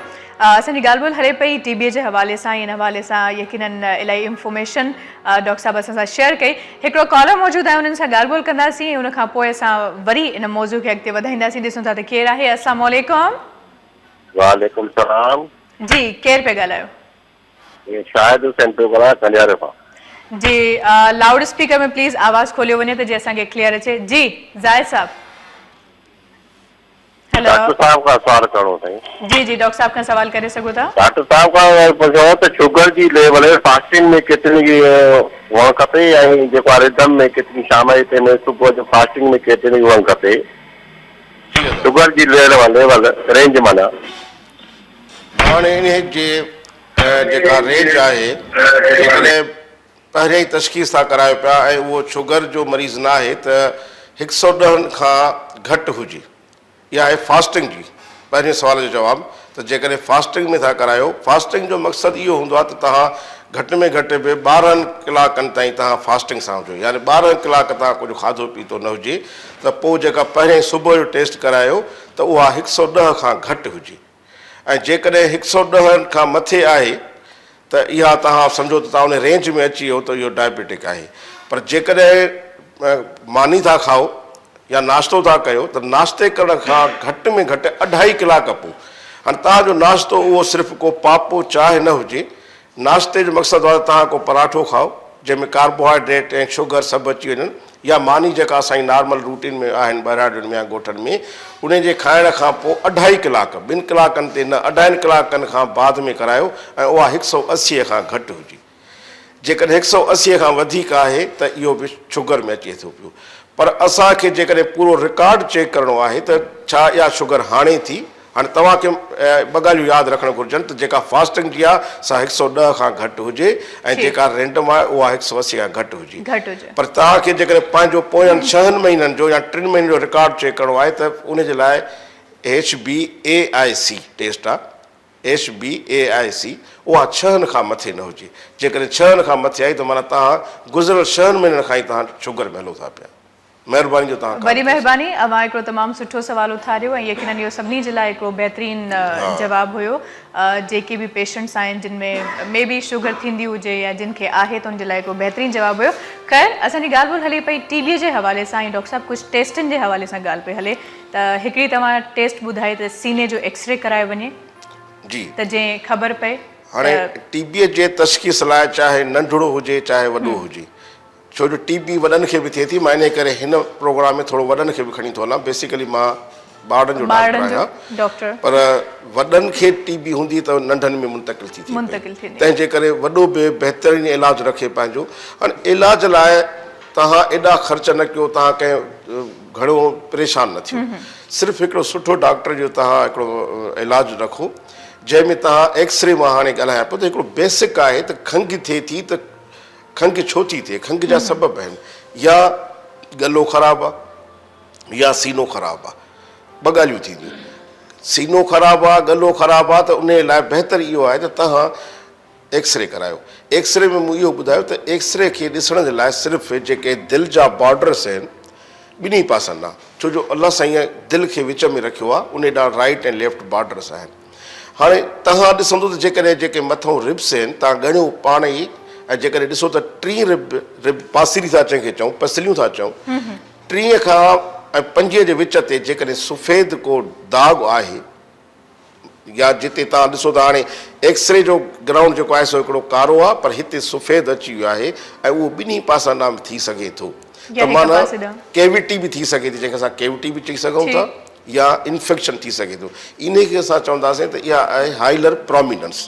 اسان جي ڳالهه ٻولهه هلي پئي ٽي بي جي حوالي سان ۽ ان حوالي سان يقينن الاهي انفارميشن ڊاڪٽر صاحب اسان سان شيئر ڪئي هڪڙو ڪالر موجود آهي انهن سان ڳالهه ٻولهه ڪنداسين ۽ ان کان پوء اسان وري ان موضوع کي اڳتي وڌائينداسين ڏسون ٿا ته ڪير آهي السلام عليڪم. وعليڪم السلام. جي ڪير پيا ڳالهايو. شاهد حسين پيو ڳالهايان ڪنڊياري کان. جي لائوڊ اسپيڪر ۾ پليز آواز کوليو وڃي ته جي اسان کي ڪليئر اچي جي زاهد صاحب. هيلو. ڊاڪٽر صاحب کان سوال ڪرڻو سائين. جي جي ڊاڪٽر صاحب کان سوال ڪري سگهو ٿا. ڊاڪٽر صاحب کان پڇڻو هو ته شگر جي ليول فاسٽنگ ۾ ڪيتري هئڻ کپي ۽ جيڪو آهي رڌم ۾ ڪيتري شام جي ٽيم ۾ صبح جو فاسٽنگ ۾ ڪيتري هئڻ کپي شگر جي ليول رينج معنيٰ. هاڻي انهي جي جيڪا رينج آهي جيڪڏهن پهريائين ئي تشخيص ٿا ڪرايو پيا ۽ اهو شگر جو مريض ناهي ته هڪ سؤ ڏهن کان گهٽ هجي. اها آهي فاسٽنگ جي پهرين سوال جو جواب ته جيڪڏهن فاسٽنگ ۾ ٿا ڪرايو، فاسٽنگ جو مقصد اهو هوندو آهي ته توهان گهٽ ۾ گهٽ به 12 ڪلاڪن تائين توهان فاسٽنگ سان هجو يعني 12 ڪلاڪ توهان ڪجهه کاڌو پيتو نه هجي ته پوء جيڪا پهريائين صبح جو ٽيسٽ ڪرايو ته اها هڪ سؤ ڏهه کان گهٽ هجي ۽ جيڪڏهن هڪ سؤ ڏهن کان مٿي آهي ته اها توهان سمجهو ته توهان ان رينج ۾ اچي ويو ته اهو ڊائبيٽڪ آهي پر جيڪڏهن ماني ٿا کائو يا ناشتو ٿا ڪيو ته ناشتي ڪرڻ کان گهٽ ۾ گهٽ اڍائي ڪلاڪ پوء هاڻي توهان جو ناشتو اهو صرف ڪو پاپو چانهه نه هجي ناشتي جو مقصد آهي ته توهان ڪو پراٺو کائو جنهن ۾ ڪاربوهائيڊريٽ ۽ شگر سڀ اچي وڃن يا ماني جيڪا اسان جي نارمل روٽين ۾ آهن ٻهراڙين ۾ يا ڳوٺن ۾ انهي جي کائڻ کان پوء اڍائي ڪلاڪ ٻن ڪلاڪن تي نه اڍائين ڪلاڪن کان بعد ۾ ڪرايو ۽ اها هڪ سؤ اسي کان گهٽ هجي جيڪڏهن هڪ سؤ اسي کان وڌيڪ آهي ته اهو به شگر ۾ اچي ٿو پيو پر اسان کي جيڪڏهن پورو رڪارڊ چيڪ ڪرڻو آهي ته ڇا اها شگر هاڻي ٿي هاڻي توهان کي ٻه ڳالهيون ياد رکڻ گهرجن ته جيڪا فاسٽنگ جي آهي سا هڪ سؤ ڏهه کان گهٽ هجي ۽ جيڪا رينڊم آهي اها هڪ سؤ اسي کان گهٽ هجي پر توهان کي جيڪڏهن پنهنجو پوين ڇهن مهينن جو يا ٽن مهينن جو رڪارڊ چيڪ ڪرڻو آهي ته ان جي لاء H B A I C test آهي ايڇ بي اي آء سي اها ڇهن کان مٿي نه هجي جيڪڏهن ڇهن کان مٿي آئي ته معنيٰ توهان گذريل ڇهن مهينن کان ئي توهان شگر ۾ هلو ٿا پيا. مهرباني جو توهان ڪال وڏي ڪئي. مهرباني اوهان هڪڙو تمام سٺو سوال اٿاريو ۽ يقينن اهو سڀني جي لاء هڪڙو بهترين جواب هيو جيڪي به پيشنٽس آهن جن ۾ مي بي شگر ٿيندي هجي يا جن کي آهي ته ان جي لاء هڪڙو بهترين جواب هيو خير اسان جي ڳالهه ٻولهه هلي پئي ٽي بي جي حوالي سان ۽ ڊاڪٽر صاحب ڪجهه ٽيسٽن جي حوالي سان ڳالهه پئي هلي ته هڪڙي توهان ٽيسٽ ٻڌائي ته سيني جو ايڪسري ڪرايو وڃي جي ته جئين خبر پئي هاڻي ته ٽي بي جي تشخيص لاء چاهي ننڍڙو هجي چاهي وڏو هجي ڇو جو ٽي بي وڏن کي به ٿئي ٿي مان انهي ڪري هن پروگرام ۾ ٿورو وڏن کي به کڻي ٿو هلان بيسيڪلي مان ٻارڙن جو ڊاڪٽر آهيان پر وڏن کي ٽي بي هوندي ته ننڍن ۾ منتقل ٿي ٿئي پئي تنهن جي ڪري وڏو به بهترين علاج رکي پنهنجو هاڻي علاج لاء توهان ايڏا خرچ نه ڪيو توهان ڪنهن گهڻو پريشان نه ٿيو صرف هڪڙو سٺو ڊاڪٽر جو توهان هڪڙو علاج رکو جنهن ۾ توهان ايڪسري مان هاڻي ڳالهايان پيو ته هڪڙو بيسڪ آهي ته کنگهه ٿئي ٿي ته کنگهه ڇو ٿي ٿئي؟ کنگهه جا سبب آهن يا ڳلو خراب آ يا سينو خراب آ. ٻه ڳالهيون ٿينديون. سينو خراب آ، ڳلو خراب آ ته انهي لاء بهتر اهو آهي ته توهان ايڪسري ڪرايو. ايڪسري ۾ مون اهو ٻڌايو ته ايڪسري کي ڏسڻ جي لاء صرف جيڪي دل جا بارڊرس آهن ٻنهي پاسن ڏانهن ڇو جو الله سائينء دل کي وچ ۾ رکيو آ انهي ڏانهن رائيٽ ۽ ليفٽ بارڊرس آهن. هاڻي توهان ڏسندو ته جيڪڏهن جيڪي مٿئون ربس آهن توهان ڳڻيو پاڻ ئي ۽ جيڪڏهن ڏسو ته ٽين رب رب پاسيري ٿا جنهن کي چئون پسليون ٿا چئون ٽين کان ۽ پنجين جي وچ تي جيڪڏهن سفيد ڪو داغ آهي يا جتي توهان ڏسو ته هاڻي ايڪسري جو گرائونڊ جيڪو آهي سو هڪڙو ڪارو آهي پر هتي سفيد اچي ويو آهي ۽ اهو ٻنهي پاسن ڏانهن به ٿي سگهي ٿو ته معنيٰ ڪيوٽي به ٿي سگهي ٿي جنهن کي اسان ڪيوٽي به چئي سگهون ٿا. يا انفيڪشن ٿي سگهي ٿو. انهي کي اسان چونداسين ته اها آهي هائلر پراميننس.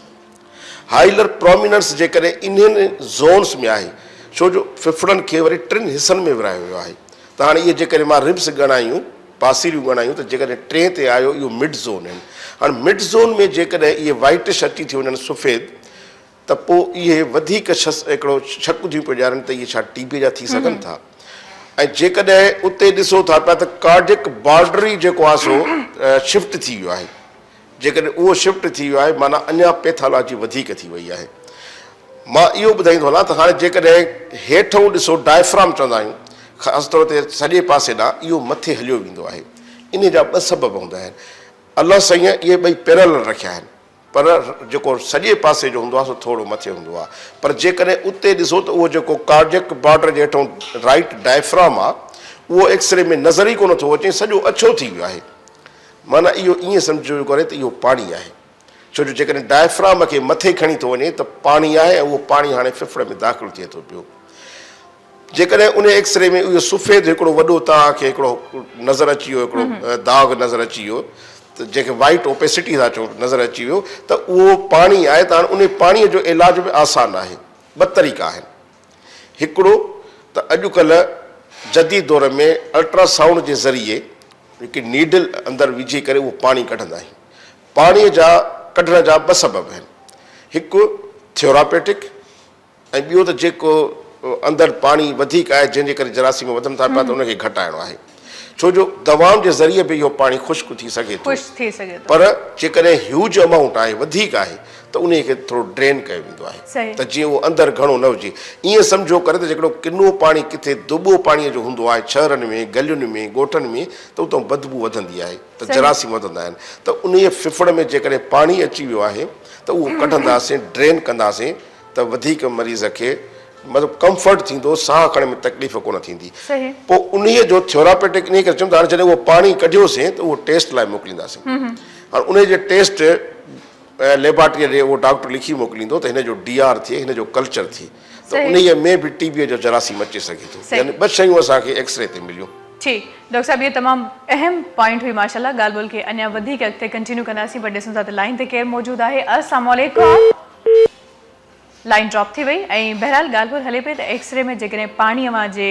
هائلر پراميننس جيڪڏهن انهن زونس ۾ آهي ڇو جو ڦڦڙن کي وري ٽن حصن ۾ ورهايو ويو آهي ته هاڻي اهي جيڪڏهن مان ربس ڳڻايون پاسيريون ڳڻايون ته جيڪڏهن ٽئين تي آيو اهو مڊ زون آهن. هاڻي مڊ زون ۾ جيڪڏهن اهي وائٽش اچي ٿيون وڃن سفيد ته پوء اهي وڌيڪ هڪڙو شڪ ٿيون پيون ڏيارن ته اهي ڇا ٽي بي جا ٿي سگهن ٿا ۽ جيڪڏهن اتي ڏسو ٿا پيا ته ڪارڊيڪ بارڊر ئي جيڪو آهي سو شفٽ ٿي ويو آهي جيڪڏهن اهو شفٽ ٿي ويو آهي معنيٰ اڃا پيٿالاجي وڌيڪ ٿي وئي آهي مان اهو ٻڌائيندو هلان ته هاڻي جيڪڏهن هيٺئون ڏسو ڊائفرام چوندا آهيون خاص طور تي سڄي پاسي ڏانهن اهو مٿي هليو ويندو آهي انهي جا ٻه سبب هوندا آهن الله سائين اهي ٻئي پيرلل رکيا آهن پر جيڪو سڄي پاسي جو هوندو آهي سو ٿورو مٿي هوندو آهي پر جيڪڏهن اتي ڏسو ته اهو جيڪو ڪارڊيڪ بارڊر جي هيٺئون رائيٽ ڊائفرام آهي اهو ايڪسري ۾ نظر ئي ڪونه ٿو اچي سڄو اڇو ٿي ويو آهي معنيٰ اهو ائين سمجهو ڪري ته اهو پاڻي آهي ڇو جو جيڪڏهن ڊائفرام کي مٿي کڻي ٿو وڃي ته پاڻي آهي ۽ اهو پاڻي هاڻي ڦڦڙ ۾ داخل ٿئي ٿو پيو. جيڪڏهن ان ايڪسري ۾ اهو سفيد هڪڙو وڏو توهان کي هڪڙو نظر اچي ويو هڪڙو داغ نظر اچي ويو ته جنهن کي وائيٽ اوپيسٽي ٿا چئون نظر اچي ويو ته اهو پاڻي آهي ته هاڻي ان پاڻي جو علاج به آسان آهي. ٻه طريقا آهن. هڪڙو ته اڄڪلهه جديد دور ۾ الٽرا سائونڊ جي ذريعي هڪ نيڊل اندر وجهي ڪري اهو پاڻي ڪڍندا آهيون. پاڻي جا ڪڍڻ جا ٻه سبب آهن. هڪ ٿيوراپيٽڪ ۽ ٻيو ته جيڪو اندر پاڻي وڌيڪ آهي جنهن جي ڪري جراثيم وڌن ٿا پيا ته ان کي گهٽائڻو آهي. ڇو جو دوائن جي ذريعي به اهو پاڻي خشڪ ٿي سگهي ٿو پر جيڪڏهن هيوج امائونٽ آهي وڌيڪ آهي ته انهي کي ٿورو ڊرين ڪيو ويندو آهي ته جيئن اهو اندر گهڻو نه هجي. ائين سمجهو ڪري ته جيڪڏهن ڪنو پاڻي ڪٿي دٻو پاڻي جو هوندو آهي شهرن ۾ گلين ۾ ڳوٺن ۾ ته اتان بدبو وڌندي آهي ته جراثيم وڌندا آهن ته انهي ڦڦڙ ۾ جيڪڏهن پاڻي اچي ويو آهي ته اهو ڪڍنداسين ڊرين ڪنداسين ته وڌيڪ مريض کي مطلب ڪمفرٽ ٿيندو، ساهه کڻڻ ۾ تڪليف ڪونه ٿيندي. پوء انهيء جو ٿيوراپيٽڪ انهيء ڪري چون ته هاڻي جڏهن اهو پاڻي ڪڍيوسين ته اهو ٽيسٽ لاء موڪلينداسين. هاڻي انهيء جي ٽيسٽ ليبارٽريء ڏي اهو ڊاڪٽر لکي موڪليندو ته هن جو ڊي آر ٿئي، هن جو ڪلچر ٿئي ته انهيء ۾ به ٽي بيء جو جراثيم اچي سگهي ٿو. يعني ٻه شيون اسان کي ايڪسري تي مليون. ٺيڪ ڊاڪٽر صاحب اهو تمام اهم پوائنٽ هئي ماشاءالله ڳالهه ٻولهه کي اڃا وڌيڪ اڳتي ڪنٽينيو ڪنداسين پر ڏسون ٿا ته لائين تي ڪير موجود آهي. السلام عليڪم. لائين ڊراپ ٿي وئي ۽ بهرحال ڳالهه ٻولهه هلي پئي ته ايڪسري ۾ جيڪڏهن پاڻي اوهان جي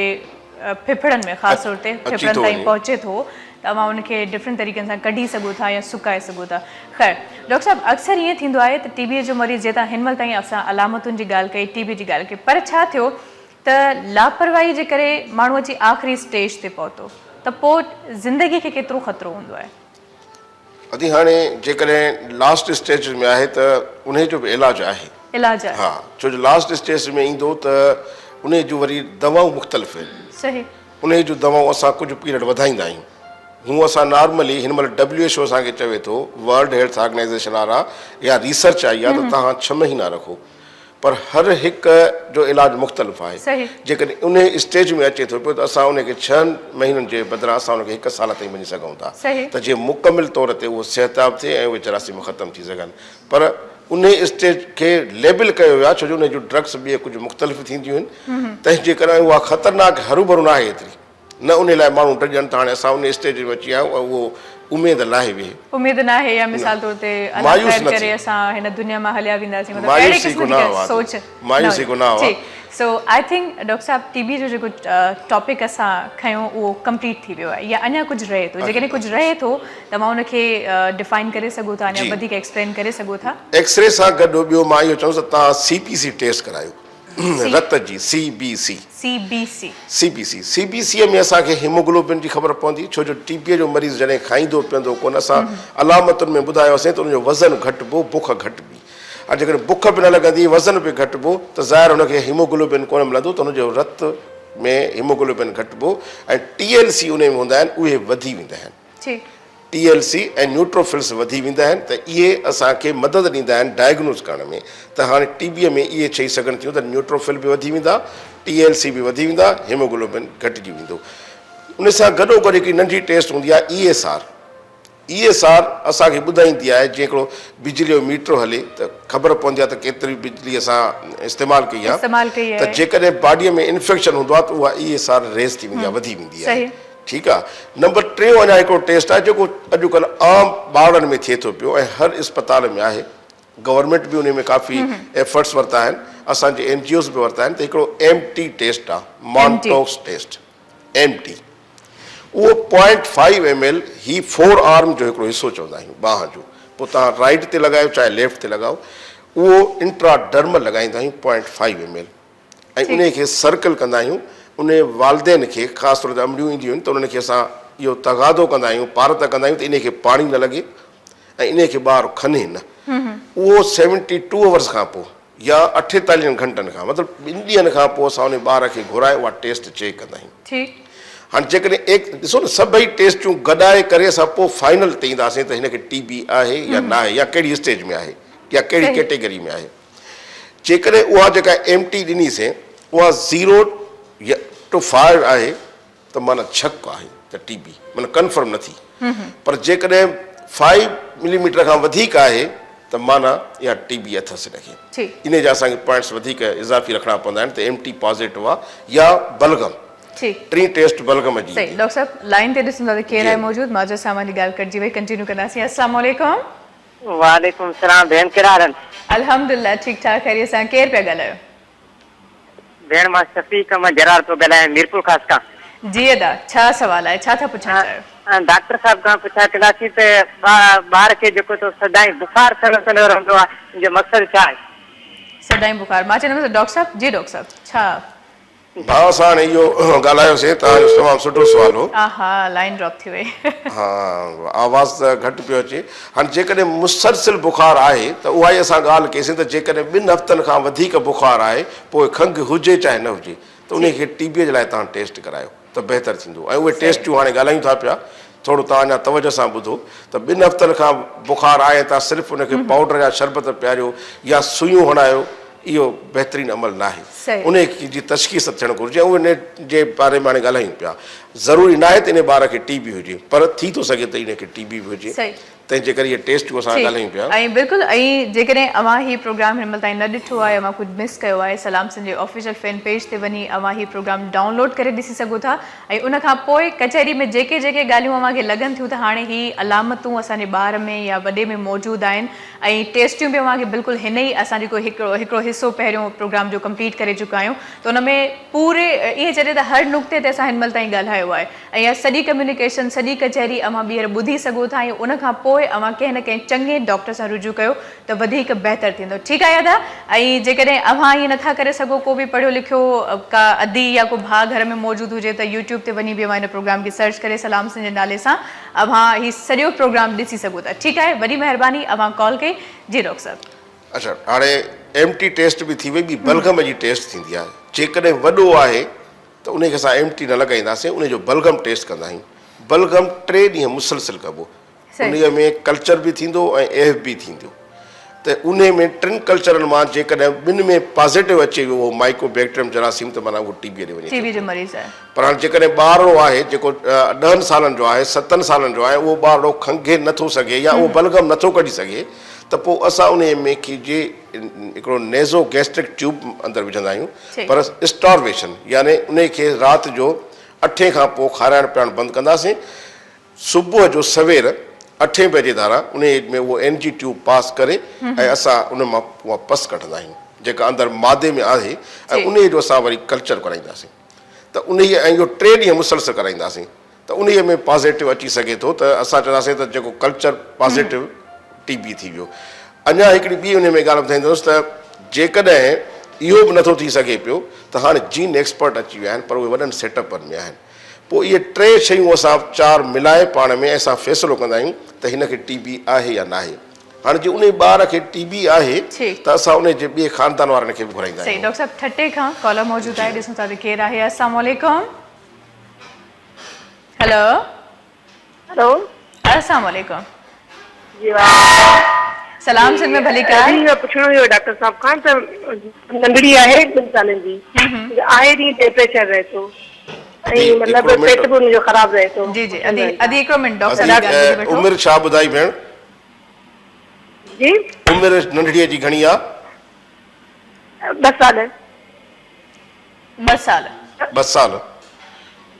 ڦڦڙن ۾ خاص طور تي ڦڦڙن تائين پهچي ٿو ته اوهان ان کي ڊفرنٽ طريقن سان ڪڍي سگهو ٿا يا سڪائي سگهو ٿا. خير ڊاڪٽر صاحب اڪثر ائين ٿيندو آهي ته ٽي بي جو مريض جيئن تان هن مهل تائين اسان علامتن جي ڳالهه ڪئي ٽي بي جي ڳالهه ڪئي پر ڇا ٿيو ته لاپرواهي جي ڪري ماڻهو اچي آخري اسٽيج تي پهتو ته پوء زندگي کي ڪيترو خطرو هوندو آهي؟ ادي هاڻي جيڪڏهن لاسٽ اسٽيج ۾ آهي ته انهي جو به علاج آهي. علاج آهي. ها ڇو جو لاسٽ اسٽيج ۾ ايندو ته انهي جون وري دوائون مختلف آهن. صحيح. انهي جون دوائون اسان ڪجهه پيريڊ وڌائيندا آهيون. هون اسان نارملي هن مهل ڊبليو ايڇ او اسان کي چوي ٿو ورلڊ هيلٿ آرگنائيزيشن وارا اها ريسرچ آئي آهي ته توهان ڇهه مهينا رکو. پر هر هڪ جو علاج مختلف آهي. جيڪڏهن انهي اسٽيج ۾ اچي ٿو پيو ته اسان انهي کي ڇهن مهينن جي بدران اسان ان کي هڪ سال تائين وڃي سگهون ٿا ته جيئن مڪمل طور تي اهو صحتياب ٿئي ۽ اهي جراثيم ختم ٿي سگهن پر انهي اسٽيج کي ليبل ڪيو ويو آهي ڇو جو انهي جون ڊرگس ٻئي ڪجهه مختلف ٿينديون آهن تنهن جي ڪري اها خطرناڪ هروڀرو ناهي ايتري. نه انهي لاء ماڻهو ڊڄن ته هاڻي اسان انهي اسٽيج ۾ اچي ويا آهيون ۽ اهو اميد لاهي ويهي. اميد ناهي يا مثال طور تي الله خير ڪري اسان هن دنيا مان هليا وينداسين مطلب اهڙي قسم جي ڪا سوچ نه هجي. ٺيڪ سو I think doctor صاحب ٽي بي جو جيڪو ٽاپڪ اسان کنيو اهو ڪمپليٽ ٿي ويو آهي يا اڃا ڪجهه رهي ٿو جيڪڏهن ڪجهه رهي ٿو ته اوهان ان کي ڊفائن ڪري سگهو ٿا اڃا وڌيڪ ايڪسپلين ڪري سگهو ٿا. ايڪسري سان گڏ ٻيو مان اهو چوندس ته توهان سي بي سي ٽيسٽ ڪرايو. رت جي C B C. C B C. C B C. C B C ۾ اسان کي هيموگلوبن جي خبر پوندي ڇو جو ٽي بي جو مريض جڏهن کائيندو پيئندو ڪونه اسان علامتن ۾ ٻڌايوسين ته ان جو وزن گهٽبو بک گهٽبي هاڻي جيڪڏهن بک به نه لڳندي وزن به گهٽبو ته ظاهر هن کي هيموگلوبن ڪونه ملندو ته هن جو رت ۾ هيموگلوبن گهٽبو ۽ ٽي ايل سي انهي ۾ هوندا آهن اهي وڌي ويندا آهن. ٽي ايل سي ۽ نيوٽروفلز وڌي ويندا آهن ته اهي اسان کي مدد ڏيندا آهن ڊائگنوز ڪرڻ ۾ ته هاڻي ٽي بي ۾ اهي چئي سگهن ٿيون ته نيوٽروفل به وڌي ويندا، ٽي ايل سي به وڌي ويندا، هيموگلوبن گهٽجي ويندو. ان سان گڏوگڏ هڪڙي ننڍي ٽيسٽ هوندي آهي E S R. E S R اسان کي ٻڌائيندي آهي جيئن هڪڙو بجلي جو ميٽر هلي ته خبر پوندي آهي ته ڪيتري بجلي اسان استعمال ڪئي آهي ته جيڪڏهن باڊي ۾ انفيڪشن هوندو آهي ته اها اي ايس آر ريز ٿي ويندي آهي وڌي ويندي آهي. ٺيڪ آ نمبر ٽيون اڃا هڪڙو ٽيسٽ آهي جيڪو اڄڪلهه عام ٻارڙن ۾ ٿئي ٿو پيو ۽ هر اسپتال ۾ آهي گورنمينٽ به انهي ۾ ڪافي ايفرٽس ورتا آهن اسان جي اين جي اوز به ورتا آهن ته هڪڙو ايم ٽي ٽيسٽ آ مانٽوڪس ٽيسٽ ايم ٽي اهو پوائنٽ فائيو ايم ايل هي فور آرم جو هڪڙو حصو چوندا آهيون ٻانهن جو پوء توهان رائيٽ تي لڳايو چاهي ليفٽ تي لڳايو اهو انٽرا ڊرمل لڳائيندا آهيون پوائنٽ فائيو ايم ايل ۽ انهي کي سرڪل ڪندا آهيون انهي والدين کي خاص طور تي امڙيون اينديون آهن ته انهن کي اسان اهو تغادو ڪندا آهيون پارت ڪندا آهيون ته انهي کي پاڻي نه لڳي ۽ انهي کي ٻار کنهي نه اهو سيونٽي ٽو آورس کان پوء يا اٺيتاليهن گهنٽن کان مطلب ٻن ڏينهن کان پوء اسان انهي ٻار کي گهرائي اها ٽيسٽ چيڪ ڪندا آهيون هاڻي جيڪڏهن ايڪ ڏسو نه سڀئي ٽيسٽون گڏائي ڪري اسان پوء فائنل تي اينداسين ته هن کي ٽي بي آهي يا نه آهي يا ڪهڙي اسٽيج ۾ آهي يا ڪهڙي ڪيٽيگري ۾ آهي جيڪڏهن اها جيڪا ايم ٽي ڏني سين اها زيرو يا ٽو فائيو آهي ته معنيٰ شڪ آهي ته ٽي بي معنيٰ ڪنفرم نه ٿي پر جيڪڏهن فائيو ملي ميٽر کان وڌيڪ آهي ته معنيٰ اها ٽي بي اٿس هن کي. انهي جا اسان کي پوائنٽس وڌيڪ اضافي رکڻا پوندا آهن ته ايم ٽي پازيٽو آهي يا بلغم. ٽين ٽيسٽ بلغم جي صحيح ايندي. ڊاڪٽر صاحب لائين تي ڏسون ٿا ته ڪير آهي موجود معذرت سان اوهان جي ڳالهه ڪٽجي وئي ڪنٽينيو ڪنداسين السلام عليڪم. وعليڪم السلام ڀيڻ ڪهڙا حال آهن. الحمدلله ٺيڪ ٺاڪ خيريت سان ڪير پيا ڳالهايو. ڀيڻ مان شفيق احمد جرار پيو ڳالهايان ميرپور خاص کان. جي ادا ڇا سوال آهي ڇا ٿا پڇڻ چاهيو. ڊاڪٽر صاحب کان پڇا ڪنداسين ته ٻار کي جيڪو سو سدائين بخار ٿيل ٿيل رهندو آهي ان جو مقصد ڇا آهي. سدائين بخار مان چوندم ته ڊاڪٽر صاحب جي ڊاڪٽر صاحب ڇا. ڀاء اسان هاڻي اهو ڳالهايوسين توهان جو تمام سٺو سوال هو. آها لائين ڊراپ ٿي وئي. ها آواز ته گهٽ پيو اچي. هاڻي جيڪڏهن مسلسل بخار آهي ته اها ئي اسان ڳالهه ڪئي سين ته جيڪڏهن ٻن هفتن کان وڌيڪ بخار آهي پوء کنگهه هجي چاهي نه هجي ته انهي کي ٽي بي جي لاء توهان ٽيسٽ ڪرايو ته بهتر ٿيندو ۽ اهي ٽيسٽون هاڻي ڳالهايون ٿا پيا ٿورو توهان اڃا توجه سان ٻڌو ته ٻن هفتن کان بخار آهي ۽ توهان صرف ان کي پائوڊر جا شربت پياريو يا سوئيون هڻايو اهو بهترين عمل ناهي. انهي جي تشخيص ٿيڻ گهرجي ۽ انهي جي باري ۾ هاڻي ڳالهايون پيا. ضروري ناهي ته انهي ٻار کي ٽي بي هجي پر ٿي ٿو سگهي ته انهي کي ٽي بي به هجي تنهن جي ڪري اهي ٽيسٽون اسان ڳالهايون پيا. ۽ بلڪل ۽ جيڪڏهن اوهان هي پروگرام هن مهل تائين نه ڏٺو آهي اوهان ڪجهه مس ڪيو آهي سلام سنڌ جي آفيشل فين پيج تي وڃي اوهان هي پروگرام ڊائونلوڊ ڪري ڏسي سگهو ٿا ۽ ان کان پوء ڪچهري ۾ جيڪي جيڪي ڳالهيون اوهان کي لڳن ٿيون ته هاڻي هي علامتون اسان جي ٻار ۾ يا وڏي ۾ موجود آهن ۽ ٽيسٽيون به اوهان کي بلڪل هن ئي اسان جيڪو هڪڙو هڪڙو حصو پهريون پروگرام جو ڪمپليٽ ڪري چڪا آهيون ته ان ۾ پوري ائين چئجي ته هر نقطي تي اسان هن مهل تائين ڳالهايو آهي ۽ اها سڄي ڪميونيڪيشن سڄي ڪچهري اوهان ٻيهر ٻڌي سگهو ٿا ۽ ان کان پوء اوهان ڪنهن نه ڪنهن چڱي ڊاڪٽر سان رجوع ڪيو ته وڌيڪ بهتر ٿيندو ٺيڪ آهي ادا ۽ جيڪڏهن اوهان ائين نٿا ڪري سگهو ڪو به پڙهيو لکيو ڪا ادي يا ڪو ڀاء گهر ۾ موجود هجي ته يوٽيوب تي وڃي به اوهان هن پروگرام کي سرچ ڪري سلام سنڌ جي نالي سان اوهان هي سڄو پروگرام ڏسي سگهو ٿا ٺيڪ آهي وڏي مهرباني اوهان ڪال ڪئي جي ڊاڪٽر صاحب. اڇا هاڻي ايم ٽي ٽيسٽ به ٿي وئي ٻي بلغم جي ٽيسٽ ٿيندي آهي جيڪڏهن وڏو آهي ته انهي کي اسان ايم ٽي نه لڳائينداسين انهي جو بلغم ٽيسٽ ڪندا آهيون بلغم ٽي ڏينهن مسلسل ڪبو انهي ۾ ڪلچر به ٿيندو ۽ ايف به ٿيندو ته انهي ۾ ٽن ڪلچرن مان جيڪڏهن ٻن ۾ پازيٽو اچي ويو اهو مائيڪو بيڪٽريم جراثيم ته معنيٰ اهو ٽي بي ڏي وڃي ٽي بي جو مريض آهي. پر هاڻي جيڪڏهن ٻارڙو آهي جيڪو ڏهن سالن جو آهي ستن سالن جو آهي اهو ٻارڙو کنگهي نه ٿو سگهي يا اهو بلغم نه ٿو ڪڍي سگهي ته پوء اسان انهي ۾ کي جي هڪڙو نيزو گيسٽرڪ ٽيوب اندر وجهندا آهيون پر اسٽارويشن يعني انهي کي رات جو اٺين کان پوء کارائڻ پيارڻ بند ڪنداسين صبح جو سوير اٺين بجي ڌاران انهيء ۾ اهو اين جي ٽيوب پاس ڪري ۽ اسان ان مان اها پس ڪڍندا آهيون جيڪا اندر مادي ۾ آهي ۽ انهيء جو اسان وري ڪلچر ڪرائينداسين ته انهيء ۽ اهو ٽي ڏينهن مسلسل ڪرائينداسين ته انهيء ۾ پازيٽو اچي سگهي ٿو ته اسان چونداسين ته جيڪو ڪلچر پازيٽو ٽي بي ٿي ويو. اڃا هڪڙي ٻي انهيء ۾ ڳالهه ٻڌائيندس ته جيڪڏهن اهو به نٿو ٿي سگهي پيو ته هاڻي جين ايڪسپرٽ اچي ويا آهن پر اهي وڏن سيٽ اپن ۾ آهن. پوء اهي ٽي شيون اسان چار ملائي پاڻ ۾ ۽ اسان فيصلو ڪندا آهيون ته هن کي ٽي بي آهي يا ناهي. هاڻي جي انهي ٻار کي ٽي بي آهي ته اسان انهي جي ٻئي خاندان وارن کي به گهرائيندا صحيح آهيون. ڊاڪٽر صاحب ٺٽي کان ڪالر موجود آهي ڏسون ٿا ته ڪير آهي السلام عليڪم هيلو. هيلو. السلام عليڪم. جي وعليڪم سلام سنڌ ۾ ڀليڪار. جي جي پڇڻو هيو ڊاڪٽر صاحب کان ته ننڍڙي آهي ٻن سالن جي آئي ڏينهن ٽيمپريچر رهي ٿو ۽ مطلب پيٽ به ان جو خراب رهي ٿو. جي جي ادي ادي هڪڙو منٽ ڊاڪٽر صاحب ڳالهه ٻڌي وٺو. عمر ڇا ٻڌائي ڀيڻ؟ جي عمر ننڍڙي جي گهڻي آ؟ ٻه سال. ٻه سال. ٻه سال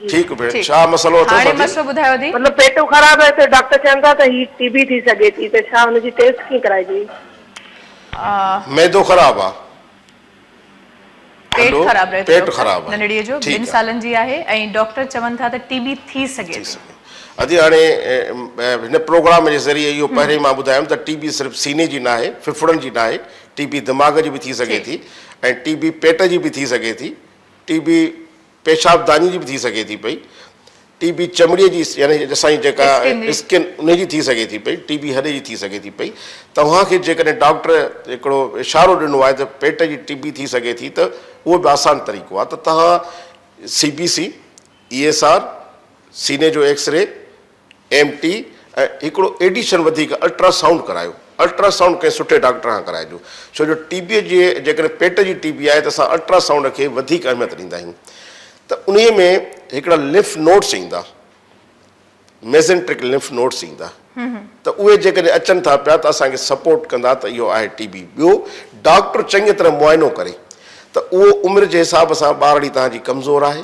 ٺيڪ ڀيڻ ڇا مسئلو اٿس هاڻي مسئلو ٻڌايو ادي. مطلب پيٽ خراب آهي ته ڊاڪٽر چون ٿا ته هي ٽي بي ٿي سگهي ٿي ته ڇا ان جي ٽيسٽ ڪيئن ڪرائجي. معدو خراب آ. پيٽ خراب رهي ٿو پيٽ خراب آهي ننڍڙي جو ٻن سالن جي آهي ۽ ڊاڪٽر چون ٿا ته ٽي بي ٿي سگهي ٿي. ادي هاڻي هن پروگرام جي ذريعي اهو پهرين مان ٻڌايم ته ٽي بي صرف سيني جي ناهي ڦڦڙن جي ناهي ٽي بي دماغ جي به ٿي سگهي ٿي ۽ ٽي بي پيٽ جي به ٿي سگهي ٿي، ٽي بي پيشاب داني جي به ٿي سگهي ٿي پئي، ٽي بي چمڙي جي يعني اسان جي جيڪا اسڪن ان جي ٿي سگهي ٿي پئي، ٽي بي هڏي جي ٿي سگهي ٿي پئي. توهان کي جيڪڏهن ڊاڪٽر هڪڙو اشارو ڏنو آهي ته پيٽ جي ٽي بي ٿي سگهي ٿي ته اهو به آسان طريقو آهي ته توهان سي بي سي، اي ايس آر، سيني جو ايڪس ري، ايم ٽي ۽ هڪڙو ايڊيشن وڌيڪ الٽرا سائونڊ ڪرايو. الٽرا سائونڊ ڪنهن سٺي ڊاڪٽر کان ڪرائجو. ڇو جو ٽي بي جي جيڪڏهن پيٽ جي ٽي بي آهي ته اسان الٽرا سائونڊ کي وڌيڪ اهميت ڏيندا آهيون ته انهي ۾ هڪڙا لمف نوڊس ايندا، ميزنٽرڪ لمف نوڊس ايندا. ته اهي جيڪڏهن اچن ٿا پيا ته اسان کي سپورٽ ڪندا ته اهو آهي ٽي بي. ٻيو ڊاڪٽر چڱي طرح معائنو ڪري ته اهو عمر جي حساب سان ٻارڙي توهان جي ڪمزور آهي،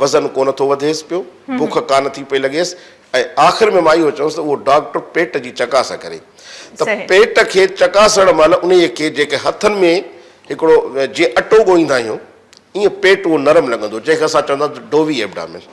وزن ڪونه ٿو وڌيس پيو، بک ڪانه ٿي پئي لڳيس ۽ آخر ۾ مان اهو چوندس ته اهو ڊاڪٽر پيٽ جي چڪاس ڪري ته پيٽ کي چڪاسڻ مهل انهيء کي جيڪي هٿن ۾ هڪڙو جيئن اٽو ڳوهيندا آهيون ائين پيٽ اهو نرم لڳندو جنهن کي اسان چوندا آهيون ڊووي ايبڊامن.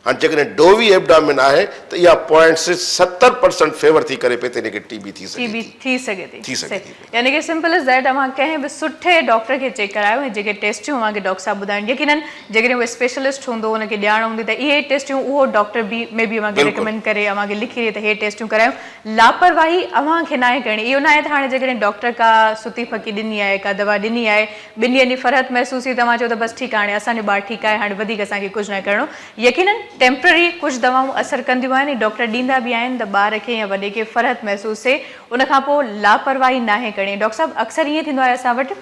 هاڻ جيڪڏهن ڊووي ايبڊامن آهي ته اها پوائنٽس 70% فيور ٿي ڪري پئي ته ان کي ٽي بي ٿي ٽي سگهي بي ٿي. ٿي سگهي ٿي. ٿي سگهي ٿي پئي. يعني ڪه سمپل از that اوهان ڪنهن به سٺي ڊاڪٽر کي چيڪ ڪرايو ۽ جيڪي ٽيسٽيون اوهان کي ڊاڪٽر صاحب ٻڌايون يقينن جيڪڏهن اهو اسپيشلسٽ هوندو ان کي ڄاڻ هوندي ته اهي ٽيسٽيون اهو ڊاڪٽر به مي بي اوهان کي ريڪمينڊ ڪري اوهان کي لکي ڏي ته هي ٽيسٽيون ڪرايو لاپرواهي اوهان کي ناهي ڪرڻي اهو ناهي ته هاڻي جيڪڏهن ڊاڪٽر ڪا ستي ڦڪي ڏني آهي ڪا دوا ڏني آهي ٻن ڏينهن جي فرحت محسوس ٿي ته اوهان چئو ته بس ٺيڪ آهي هاڻي اسان جو ٻار ٺيڪ آهي هاڻي وڌيڪ اسان کي ڪجهه ناهي ڪرڻو يقينن ٽيمپرري ڪجهه دوائون اثر ڪنديون آهن ۽ ڊاڪٽر ڏيندا به آهن ته ٻار کي يا وڏي کي فرحت محسوس ٿئي ان کان پوء لاپرواهي ناهي ڪرڻي ڊاڪٽر صاحب اڪثر ائين ٿيندو آهي اسان وٽ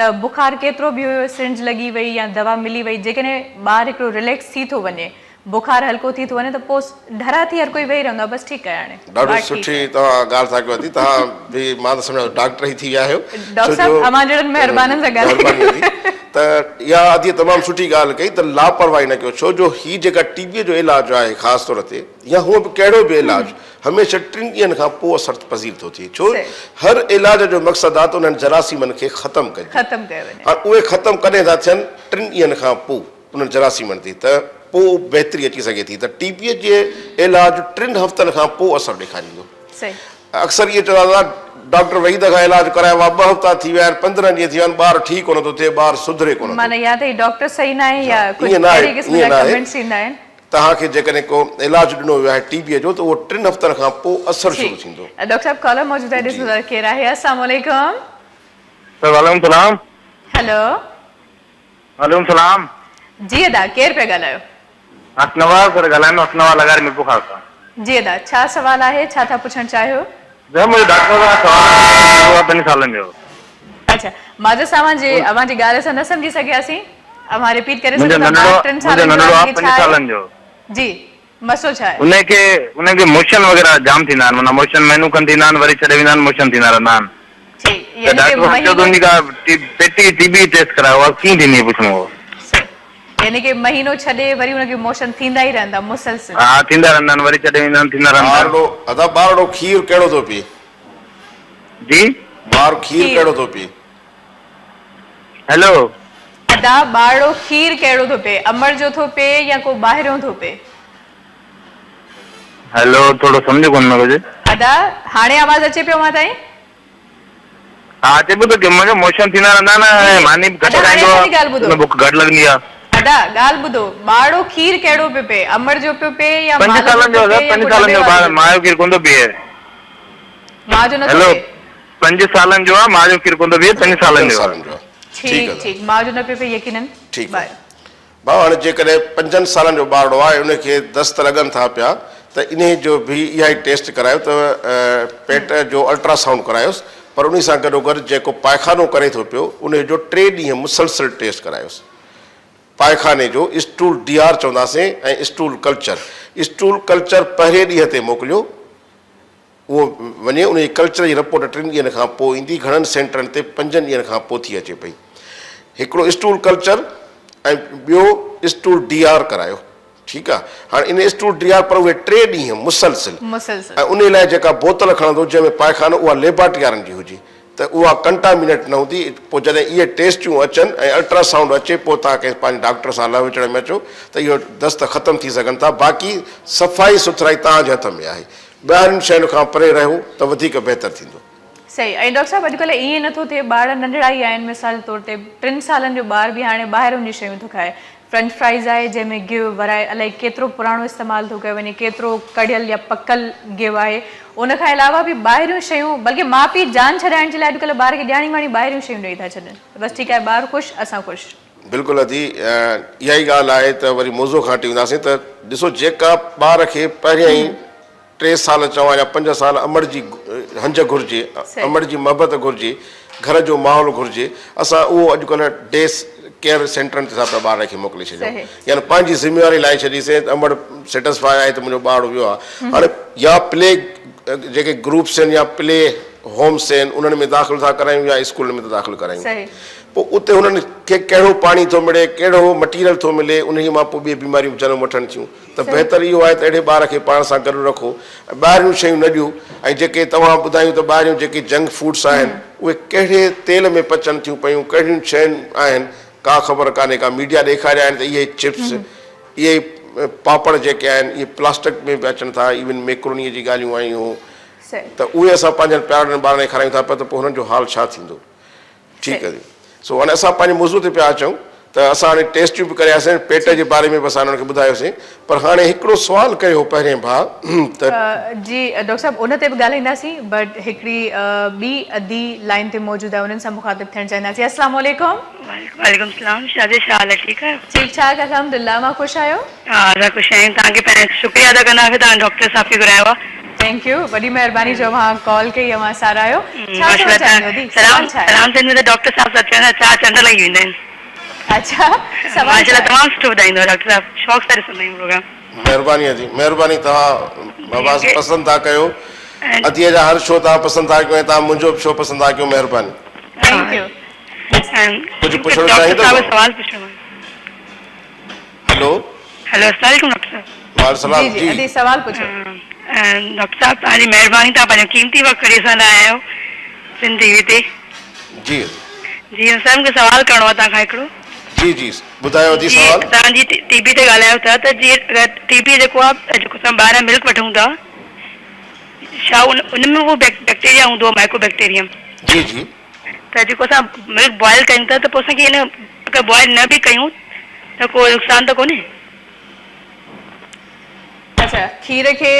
ته بخار ڪيترو به هيو سرنج لڳي وئي يا دوا ملي وئي جيڪڏهن ٻار هڪڙو رليڪس ٿي ٿو وڃي بخار هلڪو ٿي ٿو وڃي ته پوء ڍرا ٿي هر ڪوئي ويهي رهندو آهي بس ٺيڪ آهي هاڻي ڏاڍو ٻار ٺيڪ سٺي آهي. توهان ڳالهه ٿا ڪيو ادي توهان به مان ته سمجهان ٿو ڊاڪٽر ئي ٿي ويا آهيو ڇو ڊاڪٽر صاحب جو اوهان جهڙن مهربانن سان ڳالهائي مهرباني ادي ته اها ادي تمام سٺي ڳالهه ڪئي ته لاپرواهي نه ڪيو ڇو جو هي جيڪا ٽي بي جو علاج آهي خاص طور تي يا هونء به ڪهڙو به علاج هميشه ٽن ڏينهن کان پوء اثر پذير ٿو ٿئي ڇو هر علاج جو مقصد آهي ته انهن جراثيمن کي ختم ڪجي ختم ڪيو وڃي هاڻ اهي ختم ڪڏهن ٿا ٿين ٽن ڏينهن کان پوء انهن جراثيمن تي ته پوء بهتري اچي سگهي ٿي ته ٽي بي جي علاج ٽن هفتن کان پوء اثر ڏيکاريندو. اڪثر ائين چوندا ته ڊاڪٽر وحيد کان علاج ڪرايو آهي ٻه هفتا ٿي ويا آهن پندرهن ڏينهن ٿي ويا آهن ٻار ٺيڪ ڪونه ٿو ٿئي ٻار سڌري ڪونه ٿو. معنيٰ يا ته هي ڊاڪٽر صحيح ناهي يا ڪجهه اهڙي قسم جا ڪمينٽس ايندا آهن. توهان کي جيڪڏهن ڪو علاج ڏنو ويو آهي ٽي بي جو ته اهو ٽن هفتن کان پوء اثر شروع ٿيندو. ڊاڪٽر صاحب ڪالر موجود آهي ڏسون ٿا ڪير آهي السلام عليڪم. سر وعليڪم السلام. هيلو. وعليڪم سلام. جي ادا ڪير پيا ڳالهايو. حق نواز سر ڳالهايان ٿو حق نواز لغاري ميرپورخاص کان. جي ادا ڇا سوال آهي ڇا ٿا پڇڻ چاهيو. سر منهنجو ڊاڪٽر صاحب کان سوال آهي منهنجو ننڍڙو آهي پنج سالن جو. اڇا معذرت سان اوهان جي اوهان جي ڳالهه اسان نه سمجهي سگهياسين اوهان رپيٽ ڪري سگهو ٿا ٻار ٽن سالن منهنجو ننڍڙو آهي پنج سالن جو. جي مسئلو ڇا آهي. ان کي ان کي موشن وغيره جام ٿيندا آهن معنيٰ موشن مهينو کن ٿيندا آهن وري ڇڏي ويندا آهن موشن ٿيندا رهندا آهن. ٺيڪ ته يعني ڪي ڊاڪٽر صاحب چيو ته ان مهينو جي ڪا پيٽ جي ٽي بي ٽيسٽ ڪرايو اها ڪيئن ٿيندي پڇڻو هو. صحيح يعني ڪي مهينو ڇڏي وري ان کي موشن ٿيندا ئي رهندا مسلسل. ها ٿيندا رهندا آهن وري ڇڏي ويندا آهن ٿيندا رهندا آهن. ٻارڙو ادا ٻارڙو کير ڪهڙو ٿو پيئي. جي. ٻار کير ڪهڙو ٿو پيئي. هيلو. ادا ٻارڙو کير ڪهڙو ٿو پيئي امڙ جو ٿو پيئي يا ڪو ٻاهريون ٿو پيئي. هيلو ٿورو سمجهه ڪونه ۾ ڪجهه. ادا هاڻي آواز اچي پيو اوهان تائين. ها اچي پيو ته منهنجو موشن ٿيندا رهندا آهن ۽ ماني به گهٽ ادا هاڻي کائيندو اسان جي آهي ڳالهه ٻڌو. ان ۾ بک گهٽ لڳندي آهي. ادا ڳالهه ٻڌو ٻارڙو کير ڪهڙو پيو پيئي امڙ جو پيو پيئي يا پنج مال جو سالن پيو جو پيئي يا پنج ڪو سالن ڊٻي جو وارو ٻار پيو ماء پيئي. جو کير ڪونه ٿو پيئي. ماء جو نٿو هيلو پيئي. پنج سالن جو آ ماء جو کير ڪونه ٿو پيئي پنج سالن جو آ. ٺيڪ ٺيڪ ماء جو نه پيو پيئي يقينن ٺيڪ آ ڀاء هاڻي جيڪڏهن پنجن سالن جو ٻارڙو آهي ان کي دست لڳن ٿا پيا ته انهي جو به اها ئي ٽيسٽ ڪرايو ته پيٽ جو الٽرا سائونڊ ڪرايوس پر انهي سان گڏوگڏ جيڪو پائخانو ڪري ٿو پيو انهي جو ٽي ڏينهن مسلسل ٽيسٽ ڪرايوس پائخاني جو اسٽول ڊي آر چونداسين ۽ اسٽول ڪلچر اسٽول ڪلچر پهرين ڏينهن تي موڪليو اهو وڃي ان جي ڪلچر جي رپورٽ ٽن ڏينهن کان پوء ايندي، گهڻن سينٽرن تي پنجن ڏينهن کان پوء ٿي اچي پئي. هڪڙو اسٽول ڪلچر ۽ ٻيو اسٽول ڊي آر ڪرايو ٺيڪ آ هاڻي ان اسٽول ڊي آر پر اهي ٽي ڏينهن مسلسل ۽ انهي لاء جيڪا بوتل کڻندو جنهن ۾ پائخانو اها ليبارٽري وارن جي هجي ته اها ڪنٽامينيٽ نه هوندي پوء جڏهن اهي ٽيسٽيون اچن ۽ الٽرا سائونڊ اچي پوء توهان ڪنهن پنهنجي ڊاڪٽر سان لهه وچڙ ۾ اچو ته اهو دست ختم ٿي سگهن ٿا باقي صفائي سٿرائي توهان جي هٿ ۾ آهي ٻاهرين شين کان پري رهيو ته وڌيڪ بهتر ٿيندو. صحيح ۽ ڊاڪٽر صاحب اڄڪلهه ائين نه ٿو ٿئي ٻار ننڍڙا ئي آهن مثال طور تي ٽن سالن جو ٻار به هاڻي ٻاهرون جون شيون ٿو کائي فرينچ فرائيز آهي جنهن ۾ گيهه ورائي الائي ڪيترو پراڻو استعمال ٿو ڪيو وڃي ڪيترو ڪڙيل يا پڪل گيهه آهي ان کان علاوه به ٻاهريون شيون بلڪه ماء پيء جان ڇڏائڻ جي لاء اڄڪلهه ٻار کي ڄاڻي واڻي ٻاهريون شيون ڏئي ٿا ڇڏن ته بس ٺيڪ آهي ٻار خوش اسان خوش. بلڪل ادي اها ئي ڳالهه آهي ته وري موضوع کان هٽي وينداسين ته ڏسو جيڪا ٻار کي پهريائين ٽي سال چوان يا پنج سال امڙ جي هنج گهرجي امڙ جي محبت گهرجي گهر جو ماحول گهرجي اسان اهو اڄڪلهه ڊي ڪيئر سينٽرن تي ٿا پيا ٻار کي موڪلي ڇڏيون يعني پنهنجي ذميواري لاهي ڇڏيسين ته امڙ سيٽسفائي آهي ته منهنجو ٻار ويو آهي هاڻي يا پلي جيڪي گروپس آهن يا پلي هومس آهن انهن ۾ داخل ٿا ڪرايون يا اسڪولن ۾ ٿا داخل ڪرايون پوء اتي هنن کي ڪهڙو پاڻي ٿو ملي ڪهڙو مٽيريل ٿو ملي انهي مان پوء ٻي بيماريون به جنم وٺن ٿيون ته بهتر اهو آهي ته اهڙي ٻار کي پاڻ سان گڏ رکو ۽ ٻاهريون شيون نه ڏيو ۽ جيڪي توهان ٻڌايون ته ٻاهريون جيڪي جنڪ فوڊس آهن اهي ڪهڙي تيل ۾ پچن ٿيون پيون ڪهڙيون شين آهن ڪا خبر ڪانهي ڪا ميڊيا ڏيکاريا آهن ته اهي چپس اهي پاپڙ جيڪي آهن اهي پلاسٽڪ ۾ به اچن ٿا ايون ميڪرونيء جي ڳالهيون آيون ته اهي اسان پنهنجن پيارڙن ٻارن کي کارايون ٿا پيا ته پوء هنن جو حال ڇا ٿيندو ٺيڪ آهي سو هاڻي اسان پنهنجي موضوع تي پيا اچون ته اسان هاڻي ٽيسٽيون به ڪري آياسين پيٽ جي باري ۾ به اسان هنن کي ٻڌايوسين پر هاڻي هڪڙو سوال ڪيو پهرين ڀاء ته. جي ڊاڪٽر صاحب ان تي به ڳالهائينداسين بٽ هڪڙي ٻي ادي لائين تي موجود آهي انهن سان مخاطب ٿيڻ چاهينداسين السلام عليڪم. وعليڪم السلام شازيه ڇا حال آهي ٺيڪ آهيو. ٺيڪ ٺاڪ الحمدلله اوهان خوش آهيو. ها اسان خوش آهيون توهان کي پهريان شڪريه ادا ڪنداسين توهان ڊاڪٽر صاحب کي گهرايو آهي. Thank you وڏي مهرباني جو اوهان ڪال ڪئي اوهان ساراهيو ڇا چوڻ چاهيندو ادي سوال ڇا آهي. سلام سنڌ ۾ ته ڊاڪٽر صاحب سان اچڻ سان چار چنڊ لڳي ويندا آهن. اڇا سوال ماشاءالله تمام سٺو ٻڌائيندو آهي ڊاڪٽر صاحب شوق سان ڏسندا آهيون پروگرام. مهرباني ادي مهرباني توهان آواز پسند ٿا ڪيو ادي جا هر شو توهان پسند ٿا ڪيو ۽ توهان منهنجو به شو پسند ٿا ڪيو مهرباني. Thank you. ڪجهه پڇڻ چاهيندو سوال پڇڻو آهي. هيلو. هيلو السلام عليڪم ڊاڪٽر صاحب. وعليڪم السلام جي جي ادي سوال پڇو. ڊاڪٽر صاحب توهان جي مهرباني توهان پنهنجو قيمتي وقت ڪڍي اسان لاء آيا آهيو سنڌ ٽي وي تي. جي جي سر مونکي سوال ڪرڻو آهي توهان کان هڪڙو. جي جي ٻڌايو ادي جي سوال. توهان جي ٽي بي تي ڳالهايو ٿا ته جي ٽي بي جيڪو آهي جيڪو اسان ٻاهران ملڪ وٺون ٿا ڇا ان ان ۾ اهو بيڪٽيريا هوندو آهي مائڪو بيڪٽيريم. جي جي. ته جيڪو اسان ملڪ بوائل ڪيون ٿا ته پوء اسان کي ان اگر بوائل نه به ڪيون ته ڪو نقصان ته ڪونهي. اڇا کير کي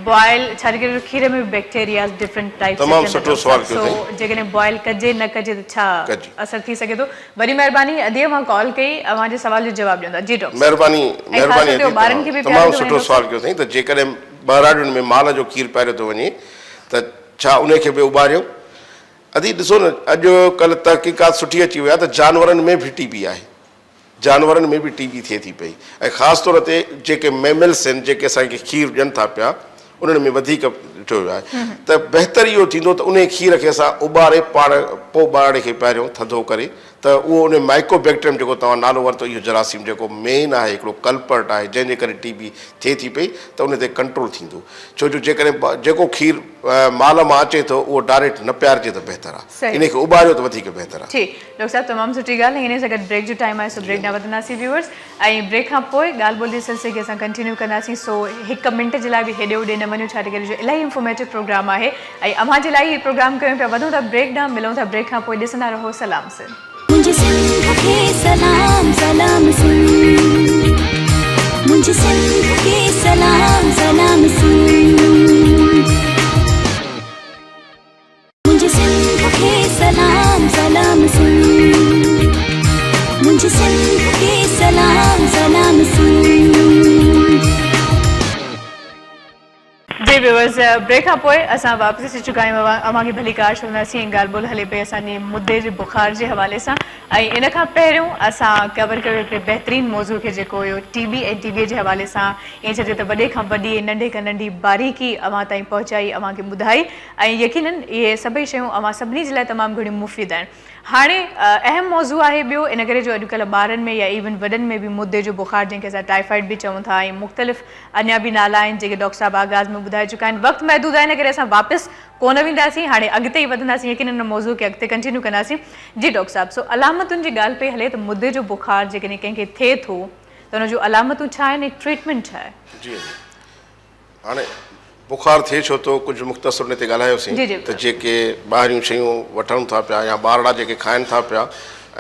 بوائل ڇا جي ڪري کير ۾ به بيڪٽيرياز ڊفرنٽ ٽائپس تمام اچن ٿا سٺو ڊاڪٽر سوال صاحب ڪيو سو اٿئي. جيڪڏهن بوائل ڪجي نه ڪجي ته ڇا ڪجي. اثر ٿي سگهي ٿو وڏي مهرباني ادي اوهان ڪال ڪئي اوهان جي سوال جو جواب ڏيون ٿا جي ڊاڪٽر صاحب مهرباني ۽ خاص مهرباني طور تي ادي اهو ٻارن کي تمام به تمام پياريو ٿو وڃي سٺو ڊاڪٽر سوال صاحب. ڪيو اٿئي ته جيڪڏهن ٻهراڙين ۾ مال جو کير پياريو ٿو وڃي ته ڇا انهي کي به اٻاريو ادي ڏسو نه اڄ ڪلهه تحقيقات سٺي اچي وئي آهي ته جانورن ۾ به ٽي بي آهي جانورن ۾ به ٽي بي ٿئي ٿي پئي ۽ خاص طور تي جيڪي ميملس آهن جيڪي اسان کي کير ڏين ٿا پيا انهن ۾ وڌيڪ ڏٺو ويو آهي ته بهتر اهو ٿيندو ته انهي کير کي اسان اٻاري پاڻ پوء ٻارڙي کي پياريون ٿڌو ڪري ته اهو ان مائڪو بيڪٽريم جيڪو توهان نالو ورتو اهو جراثيم جيڪو مين آهي هڪڙو ڪلپرٽ آهي جنهن جي ڪري ٽي بي ٿئي ٿي پئي ته ان تي ڪنٽرول ٿيندو ڇو جو جيڪڏهن جيڪو کير مال مان اچي ٿو اهو ڊائريڪٽ نه پيارجي ته بهتر آهي. صحيح. انهي کي اٻاريو ته وڌيڪ بهتر آهي. ٺيڪ ڊاڪٽر صاحب تمام سٺي ڳالهه ۽ انهي سان گڏ بريڪ جو ٽائيم آهي سو بريڪ ڏانهن وڌنداسين ويورز ۽ بريڪ کان پوء ڳالهه ٻولهه جي سلسلي کي اسان ڪنٽينيو ڪنداسين سو هڪ منٽ جي لاء به هيڏي هوڏي نه وڃو ڇا جي ڪري جو الاهي انفارميٽو پروگرام آهي ۽ اوهان جي لاء هي پروگرام ڪيون پيا وڌون ٿا بريڪ ڏانهن ملون ٿا بريڪ کان پوء ڏسندا رهو سلام سنڌ. منهنجي سنڌ کي سلام سلام سنڌ منهنجي سنڌ کي سلام سلام سنڌ منهنجي سنڌ کي سلام سلام سنڌ منهنجي سنڌ کي سلام سلام سنڌ. جي ويورز بريڪ کان پوء اسان واپس اچي چڪا آهيون اوهان کي ڀليڪار چونداسين ۽ ڳالهه ٻولهه هلي پئي اسان جي مدي جي بخار جي حوالي سان ۽ ان کان پهريون اسان ڪور ڪيو هڪڙي بهترين موضوع کي جيڪو هيو ٽي بي ۽ ٽي بي جي حوالي سان ائين چئجي ته وڏي کان وڏي ۽ ننڍي کان ننڍي باريڪي اوهان تائين پهچائي اوهان کي ٻڌائي ۽ يقينن اهي سڀئي شيون اوهان سڀني جي لاء تمام گهڻيون مفيد آهن. هاڻي اهم موضوع آهي ٻيو ان ڪري جو اڄڪلهه ٻارن ۾ يا ايون وڏن ۾ به مدي جو بخار جنهن کي اسان ٽائيفائيڊ به چئون ٿا ۽ مختلف اڃا به نالا آهن جيڪي ڊاڪٽر صاحب آغاز ۾ ٻڌائي چڪا آهن وقت محدود آهي ان ڪري اسان واپس ڪونه وينداسين هاڻي اڳتي ئي وڌنداسين يقينن ان موضوع کي اڳتي ڪنٽينيو ڪنداسين جي ڊاڪٽر صاحب سو علامتن جي ڳالهه پئي هلي ته مدي جو بخار جيڪڏهن ڪنهن کي ٿئي ٿو ته ان جون علامتون ڇا آهن ۽ ٽريٽمينٽ ڇا آهي؟ جي هاڻي بخار ٿئي ڇو ٿو ڪجهه مختصر ان تي ڳالهايوسين ته جيڪي ٻاهريون شيون وٺون ٿا پيا يا ٻارڙا جيڪي کائن ٿا پيا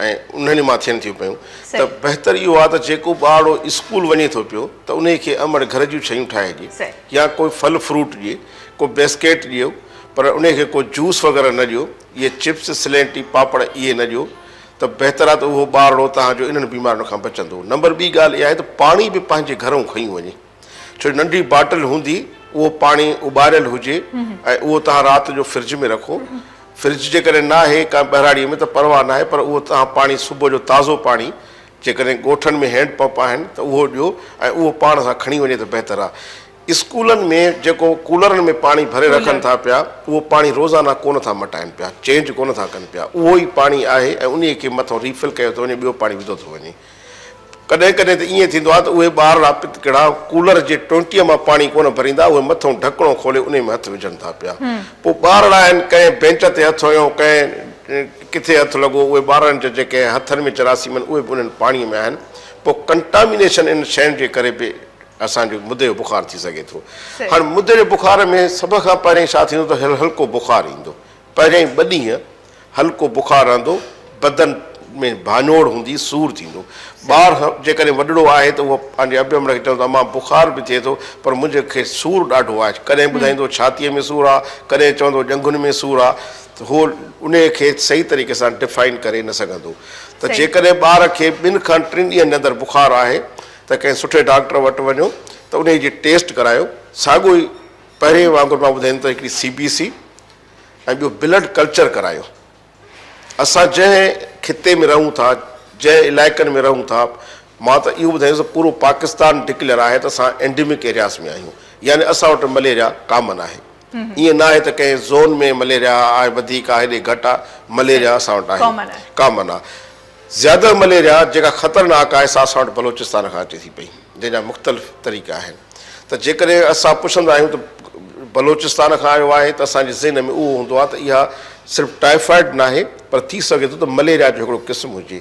۽ انهن مان ٿين ٿيون پيون ته بهتر اهو آهي ته جيڪو ٻارڙو اسڪول وڃي ٿو پيو ته انهي کي امڙ گهر جون شيون ٺاهي ڏي يا ڪوئي ڦل فروٽ ڏي ڪو بسڪيٽ ڏيو پر انهي کي ڪو جوس وغيره نه ڏيو اهي چپس سلينٽي پاپڙ اهي نه ڏيو ته بهتر آهي ته اهو ٻارڙو توهان جو انهن بيمارين کان بچندو نمبر ٻي ڳالهه اها آهي ته پاڻي به پنهنجي گهرئون کڻي وڃي ڇو جو ننڍي باٽل هوندي اهو پاڻي اٻاريل هجي ۽ اهو توهان رات جو فرج ۾ رکو. فرج جيڪڏهن ناهي ڪا ٻهراڙيء ۾ ته پرواهه ناهي پر اهو توهان پاڻي صبح جو تازو پاڻي جيڪڏهن ڳوٺن ۾ هينڊ پمپ آهن ته اهو ڏيو ۽ اهو پاڻ سان کڻي وڃي ته بهتر آهي. اسڪولن ۾ جيڪو ڪولرن ۾ پاڻي ڀري رکن ٿا پيا اهو پاڻي روزانه ڪونه ٿا مٽائن پيا، چينج ڪونه ٿا ڪن پيا، اهو ئي پاڻي آهي ۽ انهي کي مٿان ريفل ڪيو ٿو وڃي ٻيو پاڻي وڌو ٿو وڃي. ڪڏهن ڪڏهن ته ائين ٿيندو آهي ته اهي ٻارڙا پتڪڙا ڪولر جي ٽونٽيء مان پاڻي ڪونه ڀريندا اهي مٿئون ڍڪڻو کولي انهي ۾ هٿ وجهن ٿا پيا. پوء ٻارڙا آهن ڪنهن بينچ تي هٿ هنيو ڪنهن ڪٿي هٿ لڳو اهي ٻارڙن جا جيڪي هٿن ۾ جراثيم آهن اهي به انهن پاڻي ۾ آهن پوء ڪنٽامينيشن انهن شين جي ڪري به اسان جو مدي جو بخار ٿي سگهي ٿو. هاڻ مدي جي بخار ۾ سڀ کان پهرين ڇا ٿيندو ته هلڪو بخار ايندو. پهريائين ٻه ڏينهن هلڪو بخار رهندو، بدن ۾ ڀاڃوڙ هوندي، سور ٿيندو. ٻار جيڪڏهن وڏڙو آهي ته اهو پنهنجي ابي امڙ کي چوندو امان بخار به ٿئي ٿو پر منهنجي کي سور ڏاڍو آهي. ڪڏهن ٻڌائيندو ڇاتيء ۾ سور آهي، ڪڏهن چوندو ڄنگهن ۾ سور آهي ته هو انهيء کي صحيح طريقي سان ڊفائن ڪري نه سگهندو. ته جيڪڏهن ٻار کي ٻن کان ٽن ڏينهن جي اندر بخار آهي ته ڪنهن سٺي ڊاڪٽر وٽ وڃو ته انهيء جي ٽيسٽ ڪرايو. ساڳيو ئي پهرين وانگر مان ٻڌائيندم ته هڪڙي سي بي سي ۽ ٻيو بلڊ ڪلچر ڪرايو. اسان جنهن خطي ۾ رهون ٿا، جنهن علائقن ۾ رهون ٿا، مان ته اهو ٻڌائيندس ته پورو پاڪستان ڊڪليئر آهي ته اسان اينڊيمڪ ايرياز ۾ آهيون يعني اسان وٽ مليريا ڪامن آهي. ائين نه آهي ته ڪنهن زون ۾ مليريا آهي وڌيڪ آهي هيڏي گهٽ آهي، مليريا اسان وٽ آهي ڪامن آهي. زياده مليريا جيڪا خطرناڪ آهي سا اسان وٽ بلوچستان کان اچي ٿي پئي جنهن جا مختلف طريقا آهن ته جيڪڏهن اسان پڇندا آهيون ته بلوچستان کان آيو آهي ته اسان جي ذهن ۾ اهو هوندو آهي ته اها صرف ٽائيفائيڊ ناهي پر ٿي سگهي ٿو ته مليريا جو هڪڙو قسم هجي.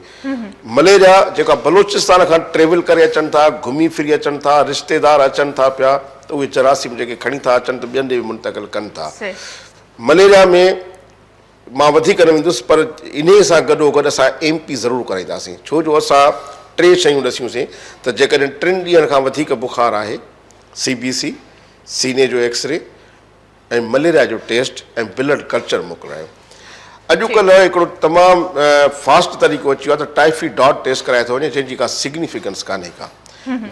مليريا جيڪا بلوچستان کان ٽريول ڪري اچن ٿا گهمي ڦري اچن ٿا رشتيدار اچن ٿا پيا ته اهي جراثيم جيڪي کڻي ٿا اچن ته ٻين ڏي به منتقل ڪن ٿا. مليريا ۾ مان وڌيڪ نه ويندس پر انهيء سان گڏوگڏ اسان ايم پي ضرور ڪرائينداسين ڇو جو اسان ٽي شيون ڏسيونسين ته جيڪڏهن ٽن ڏينهن کان وڌيڪ بخار آهي، سي بي سي، سيني جو ايڪسري ۽ مليريا جو ٽيسٽ ۽ بلڊ ڪلچر موڪلايو. اڄڪلهه هڪڙو تمام فاسٽ طريقو اچي ويو آهي ته ٽائفي ڊاٽ ٽيسٽ ڪرائي ٿو وڃي جنهن جي ڪا سگنيفڪنس ڪانهي ڪا.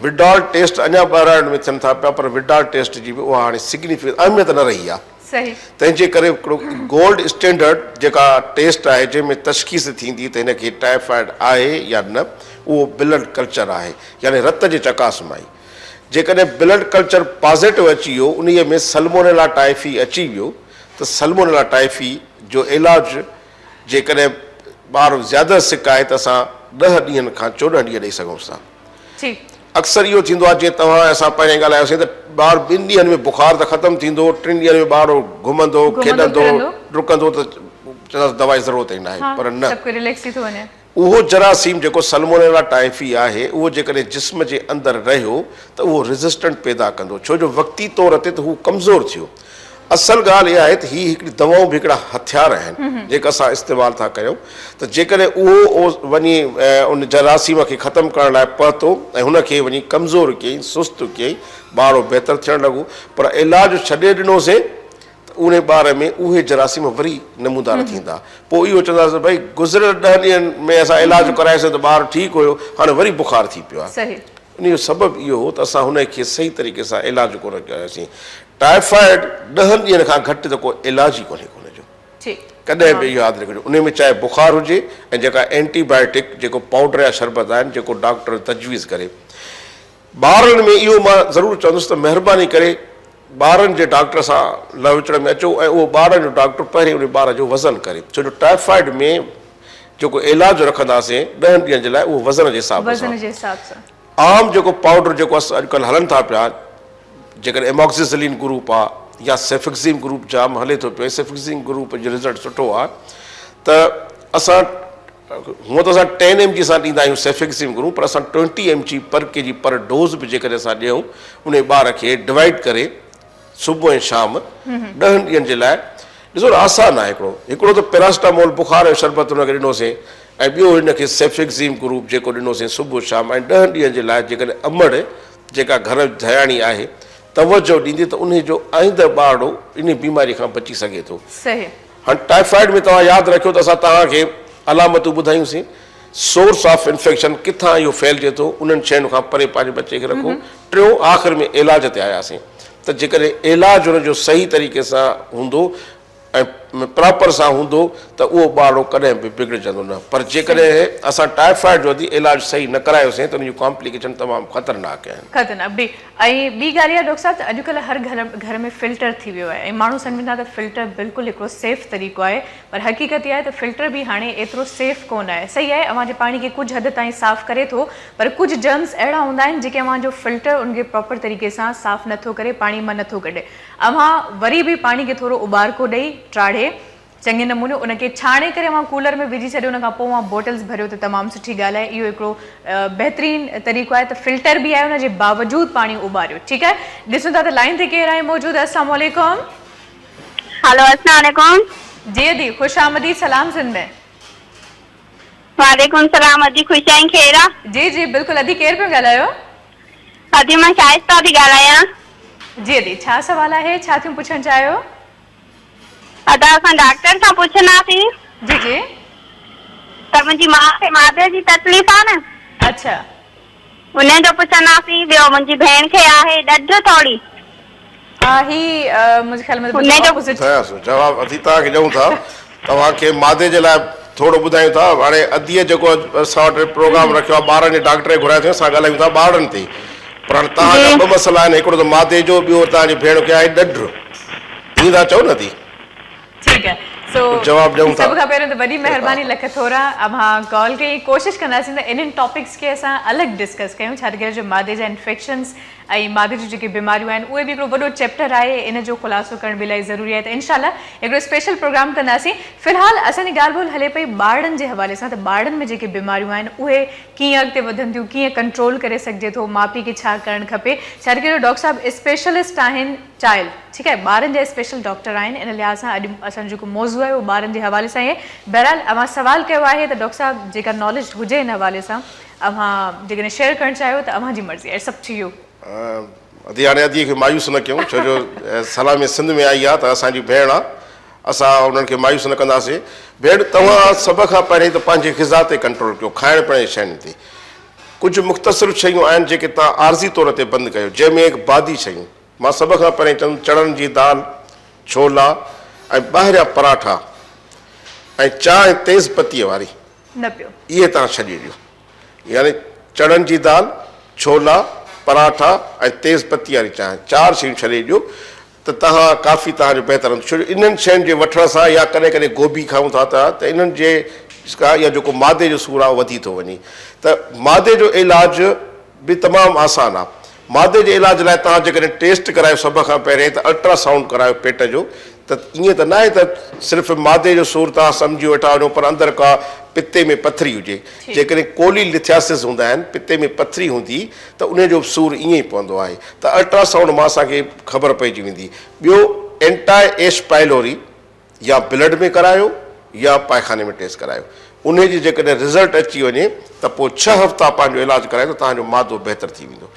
وڊال ٽيسٽ اڃا ٻهراڙين ۾ ٿين ٿا پيا پر وڊال ٽيسٽ جي به اها هاڻي سگنيفڪنس اهميت نه رهي آهي. صحيح. تنهن جي ڪري هڪڙو گولڊ اسٽينڊرڊ جيڪا ٽيسٽ آهي جنهن ۾ تشخيص ٿيندي ته هن کي ٽائيفائيڊ آهي يا نه اهو بلڊ ڪلچر آهي يعني رت جي چڪاس مان ئي جيڪڏهن بلڊ ڪلچر پازيٽو اچي ويو انهيء ۾ سلمونيلا ٽائيفي اچي ويو ته سلمونيلا ٽائيفي جو علاج جيڪڏهن ٻار زياده سڪ آهي ته اسان ڏهه ڏينهن کان 14 ڏينهن ڏئي سگهون ٿا. ٺيڪ. اڪثر اهو ٿيندو آهي جيئن توهان ۽ اسان پهريائين ڳالهايوسين ته ٻار ٻن ڏينهن ۾ بخار ته ختم ٿيندو ٽن ڏينهن ۾ ٻار گهمندو کيڏندو ڊڪندو ته چونداسين دوا جي ضرورت ئي ناهي پر نه سڀ ڪو رليڪس ٿي ٿو وڃي. اهو جراثيم جيڪو سلمونيلا ٽائفي آهي اهو جيڪڏهن جسم جي اندر رهيو ته اهو ريزسٽنٽ پيدا ڪندو ڇو جو وقتي طور تي ته هو ڪمزور ٿيو اصل ڳالهه اها آهي ته هي هڪڙي دوائون به هڪڙا هٿيار آهن جيڪا اسان استعمال ٿا ڪريون ته جيڪڏهن اهو وڃي ان جراثيم کي ختم ڪرڻ لاء پهتو ۽ هن کي وڃي ڪمزور ڪيائين سست ڪيائين ٻارو بهتر ٿيڻ لڳو پر علاج ڇڏي ڏنوسين ته ان ٻار ۾ اهي جراثيم وري نمودار ٿيندا پوء اهو چونداسين ته ڀئي گذريل 10 ڏينهن ۾ اسان علاج ڪرايوسين ته ٻار ٺيڪ هيو هاڻي وري بخار ٿي پيو آهي. ان جو سبب اهو هو ته اسان هن کي صحيح طريقي سان علاج ڪونه ڪيوسين. ٽائيفائيڊ 10 ڏينهن کان گهٽ ته ڪو علاج ئي ڪونهي ڪو ان جو. ڪڏهن به اهو ياد رکجو انهي ۾ چاهي بخار هجي ۽ جيڪا اينٽي بائيوٽڪ جيڪو پائوڊر يا شربت آهن جيڪو ڊاڪٽر تجويز ڪري. ٻارن ۾ اهو مان ضرور چوندس ته مهرباني ڪري ٻارن جي ڊاڪٽر سان لهه وچڙ ۾ اچو ۽ اهو ٻارن جو ڊاڪٽر پهرين انهي ٻار جو وزن ڪري ڇو جو ٽائيفائيڊ ۾ جيڪو علاج رکنداسين 10 ڏينهن جي لاء اهو وزن جي حساب سان. وزن جي حساب سان. عام جيڪو پائوڊر جيڪو اڄڪلهه هلن ٿا پيا جيڪڏهن ايموڪسيسلين گروپ آ يا سيفڪزيم گروپ جام هلي ٿو پيو سيفڪزيم گروپ جو رزلٽ سٺو آ ته اسان هونء ته اسان 10 ايم جي سان ڏيندا آهيون سيفڪزيم گروپ پر اسان 20 ايم جي پر ڪي جي پر ڊوز به جيڪڏهن اسان ڏيون انهي ٻار کي ڊوائيڊ ڪري صبح ۽ شام 10 ڏينهن جي لاء ڏسو نه آسان آهي هڪڙو هڪڙو ته پيراسٽامول بخار جو شربت هن کي ڏنوسين ۽ ٻيو هن کي سيفڪزيم گروپ جيڪو ڏنوسين صبح شام ۽ 10 ڏينهن جي لاء جيڪڏهن امڙ جيڪا گهر ڌياڻي آهي توجه ڏيندي ته انهي جو آئنده ٻارڙو انهي بيماري کان بچي سگهي ٿو. صحيح. هاڻ ٽائيفائيڊ ۾ توهان ياد رکيو ته اسان توهان کي علامتون ٻڌايون سين سورس آف انفيڪشن ڪٿان اهو ڦهلجي ٿو انهن شين کان پري پنهنجي ٻچي کي رکو. ٽيون آخر ۾ علاج تي آياسين ته جيڪڏهن علاج ان جو صحيح طريقي سان هوندو ۽ پراپر سان هوندو ته اهو ٻارڙو ڪڏهن به بگڙجندو نه پر جيڪڏهن اسان ٽائيفائيڊ جو ادي علاج صحيح نه ڪرايوسين ته ان جون ڪامپليڪيشن تمام خطرناڪ آهن. خطرناڪ به ۽ ٻي ڳالهه اها ڊاڪٽر صاحب ته اڄڪلهه هر گهر گهر ۾ فلٽر ٿي ويو آهي ۽ ماڻهو سمجهن ٿا ته فلٽر بلڪل هڪڙو سيف طريقو آهي پر حقيقت اها آهي ته فلٽر به هاڻي ايترو سيف ڪونه آهي صحيح آهي اوهان جي پاڻي کي ڪجهه حد تائين صاف ڪري ٿو پر ڪجهه جرمز اهڙا هوندا آهن جيڪي اوهان جو فلٽر ان کي پراپر طريقي سان صاف نٿو ڪري پاڻي مان نٿو ڪڍي اوهان وري به پاڻي کي ٿورو اٻارڪو ڏئي ٽاڙي چڱي نموني ان کي ڇاڻي ڪري اوهان ڪولر ۾ وجهي ڇڏيو ان کان پوء اوهان بوٽلز ڀريو ته تمام سٺي ڳالهه آهي اهو هڪڙو بهترين طريقو آهي ته فلٽر به آهي ان جي باوجود پاڻي اٻاريو ٺيڪ آهي ڏسون ٿا ته لائين تي ڪير آهي موجود السلام عليڪم. هلو السلام عليڪم. جي ادي خوش آمديد سلام سنڌ ۾. وعليڪم السلام ادي خوش آهين خير آ. جي جي بلڪل ادي ڪير پيو ڳالهايو. ادي مان شائسته ٿي ڳالهايان. جي ادي ڇا سوال آهي ڇا ٿيون پڇڻ چاهيو. ادا اسان ڊاڪٽر کان پڇنداسين. جي جي. ته منهنجي ماء کي معدي جي تڪليف آ نه. اڇا. انهي جو پڇنداسين ٻيو منهنجي ڀيڻ کي آهي ڏڍ ٿوري. ها هي منهنجي خيال ۾ ته بلڪل اپوزٽ. ٻڌايانس جواب ادي توهان کي ڏيون ٿا توهان کي معدي جي لاء ٿورو ٻڌايون ٿا هاڻي اديء جيڪو اسان وٽ پروگرام رکيو آهي ٻارن جي ڊاڪٽر کي گهرايو اٿئون اسان ڳالهايون ٿا ٻارڙن تي پر هاڻي توهان جا ٻه مسئلا آهن هڪڙو ته معدي جو ٻيو توهان جي ڀيڻ کي آهي ڏڍ ائين ٿا چئو نه ادي. ٺيڪ آهي سو جواب ڏيون ٿا. سڀ کان پهريون ته وڏي مهرباني لک ٿورا اوهان ڪال ڪئي ڪوشش ڪنداسين ته انهن ٽاپڪس کي اسان الڳ ڊسڪس ڪيون ڇا ته جو معدي جا انفيڪشنس ۽ معدي جون جيڪي بيماريون آهن اهي به هڪڙو وڏو چيپٽر آهي ان جو خلاصو ڪرڻ به الاهي ضروري آهي ته انشاء الله هڪڙو اسپيشل پروگرام ڪنداسين في الحال اسان جي ڳالهه ٻولهه هلي پئي ٻارڙن جي حوالي سان ته ٻارڙن ۾ جيڪي بيماريون آهن اهي ڪيئن اڳتي وڌن ٿيون ڪيئن ڪنٽرول ڪري سگهجي ٿو ماء پيء کي ڇا ڪرڻ کپي ڇا ته ڊاڪٽر صاحب اسپيشلسٽ آهن چائلڊ ٺيڪ آهي ٻارن جا اسپيشل ڊاڪٽر آهن ان لحاظ سان اڄ اسان جو جيڪو موضوع آهي اهو ٻارن جي حوالي سان آهي بهرحال اوهان سوال ڪيو آهي ته ڊاڪٽر صاحب جيڪا ناليج هجي ان حوالي سان اوهان جيڪڏهن شيئر ڪرڻ چاهيو ته اوهان جي مرضي آهي it's up to you. ادي هاڻي ادي کي مايوس نه ڪيون ڇو جو سلام سنڌ ۾ آئي آ ته اسان جي ڀيڻ آ اسان انهن کي مايوس نه ڪنداسين ڀيڻ توهان سڀ کان پهرين ته پنهنجي غذا تي ڪنٽرول ڪيو کائڻ پيئڻ جي شين تي ڪجهه مختصر شيون آهن جيڪي توهان عارضي طور تي بند ڪيو جنهن ۾ بادي شيون مان سڀ کان پهرين چوندم چڻن جي دال، ڇولا ۽ ٻاهريان پراٺا ۽ چانهه تيز پتيء واري. نه پيو. اهي توهان ڇڏي ڏيو. يعني چڻن جي دال، ڇولا، پراٺا ۽ تيز پتيء واري چانهه چار شيون ڇڏي ڏيو ته توهان ڪافي توهان جو بهتر رهندو ڇو جو انهن شين جي وٺڻ سان يا ڪڏهن ڪڏهن گوبي کائون ٿا ته انهن جي يا جيڪو معدي جو سور آهي اهو وڌي ٿو وڃي ته معدي جو علاج به تمام آسان آ. معدي جي علاج لاء توهان جيڪڏهن ٽيسٽ ڪرايو سڀ کان پهرين ته الٽرا سائونڊ ڪرايو پيٽ جو ته ائين ته ناهي ته صرف معدي جو سور توهان سمجهي ويٺا هجو پر اندر ڪا پتي ۾ پٿري هجي جيڪڏهن ڪولي لٿياسس هوندا آهن پتي ۾ پٿري هوندي ته انهي جو به سور ائين ئي پوندو آهي ته الٽرا سائونڊ مان اسان کي خبر پئجي ويندي ٻيو اينٽاء ايڇ پائلوري يا بلڊ ۾ ڪرايو يا پائخاني ۾ ٽيسٽ ڪرايو انهي جي جيڪڏهن رزلٽ اچي وڃي ته پوء ڇهه هفتا پنهنجو علاج ڪرايو ته توهان جو معدو بهتر ٿي ويندو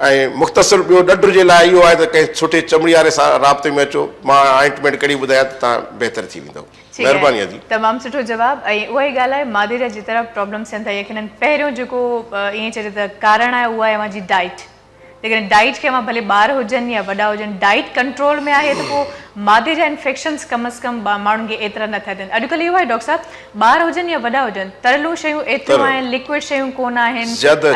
۽ مختصر ٻيو ڏڍ جي لاء اهو آهي ته ڪنهن سٺي چمڙي واري سان رابطي ۾ اچو مان آئنٽمينٽ ڪهڙي ٻڌايان ته توهان بهتر ٿي ويندو مهرباني ادي. تمام سٺو جواب ۽ اها ئي ڳالهه آهي معدي جا جيترا پرابلمس ٿين ٿا يقينن پهريون جيڪو ائين چئجي ته ڪارڻ آهي اهو آهي اوهان جي ڊائيٽ جيڪڏهن ڊائيٽ کي اوهان ڀلي ٻار هجن يا وڏا هجن ڊائيٽ ڪنٽرول ۾ آهي ته پوء معدي جا انفيڪشنز ڪم از ڪم ماڻهن کي ايترا نه ٿا ٿين اڄڪلهه اهو آهي ڊاڪٽر صاحب ٻار هجن يا وڏا هجن تريلون شيون ايتريون آهن لڪوئڊ شيون ڪونه آهن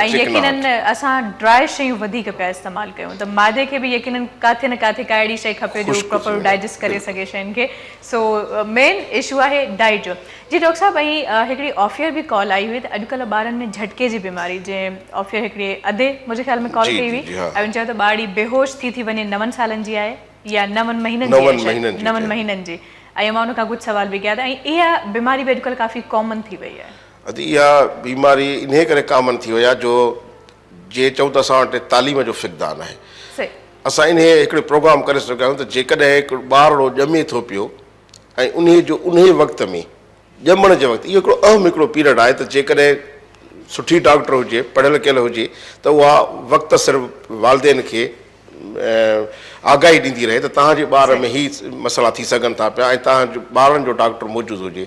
۽ يقينن اسان ڊرائي شيون وڌيڪ پيا استعمال ڪيون ته معدي کي به يقينن ڪاٿي نه ڪاٿي ڪا اهڙي شي کپي جو پراپر ڊائجسٽ ڪري سگهي شين کي سو مين اشو آهي ڊائيٽ جو. جي ڊاڪٽر صاحب ۽ هڪڙي آف ايئر به ڪال آئي هئي ته اڄڪلهه ٻارن ۾ جهٽڪي جي بيماري جنهن آف ايئر هڪڙي ادي منهنجي خيال ۾ ڪال ڪئي هئي ۽ ان چيو ته ٻارڙي بيهوش ٿي ٿي وڃي نون سالن جي آهي يا نون مهينن جي آهي شايد نون مهينن جي ۽ مان ان کان ڪجهه سوال به ڪيا ته ۽ اها بيماري به اڄڪلهه ڪافي ڪامن ٿي وئي آهي. ادي اها بيماري انهي ڪري ڪامن ٿي وئي آهي جو جي چئون ته اسان وٽ تعليم جو فقدان آهي اسان انهي هڪڙي پروگرام ڪري سگهيا آهيون ته جيڪڏهن هڪ ٻارڙو ڄمي ٿو پيو ۽ انهيء جو انهيء وقت ۾ ڄمڻ جي وقت اهو هڪڙو اهم هڪڙو پيريڊ آهي ته جيڪڏهن سٺي ڊاڪٽر هجي پڙهيل ڪيل هجي ته اها وقت سر والدين کي آگاهي ڏيندي رهي ته توهان جي ٻار ۾ هي مسئلا ٿي سگهن ٿا پيا ۽ توهان جو ٻارن جو ڊاڪٽر موجود هجي.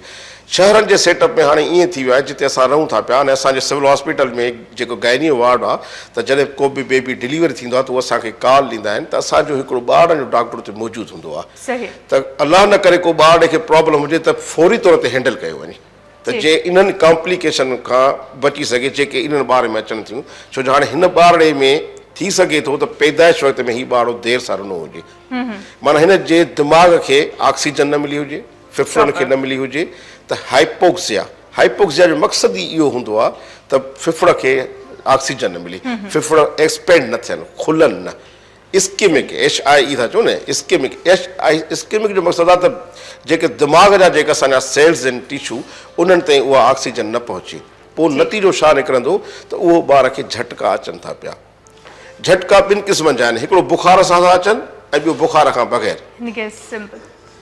شهرن جي سيٽ اپ ۾ هاڻي ائين ٿي ويو آهي جتي اسان رهون ٿا پيا ۽ اسان جي سول هاسپيٽل ۾ جيڪو گائني وارڊ آهي ته جڏهن ڪو به بيبي ڊليوري ٿيندو آهي ته هو اسان کي ڪال ڏيندا آهن ته اسان جو هڪڙو ٻارن جو ڊاڪٽر اتي موجود هوندو آهي ته الله نه ڪري ڪو ٻارڙي کي پرابلم هجي ته فوري طور تي هينڊل ڪيو وڃي ته جي انهن ڪامپليڪيشن کان بچي سگهي جيڪي انهن ٻارن ۾ اچن ٿيون ڇو جو هاڻي هن ٻارڙي ۾ ٿي سگهي ٿو ته پيدائش وقت ۾ هي ٻارڙو دير سان رنو هجي معنيٰ هن جي دماغ کي آڪسيجن نه ملي هجي ڦڦڙن کي نه ملي هجي ته هائپوڪسيا هائپوڪسيا جو مقصد ئي اهو هوندو آهي ته ڦڦڙ کي آڪسيجن نه ملي ڦڦڙ ايڪسپينڊ نه ٿين کلن نه اسڪيمڪ، HIE ٿا چئون نه، اسڪيمڪ، HI، اسڪيمڪ جو مقصد آهي ته جيڪي دماغ جا جيڪي اسان جا سيلز آهن ٽشو انهن تائين اها آڪسيجن نه پهچي پوء نتيجو ڇا نڪرندو ته اهو ٻار کي جهٽڪا اچن ٿا پيا. جهٽڪا ٻن قسمن جا آهن هڪڙو بخار سان ٿا اچن ۽ ٻيو بخار کان بغير.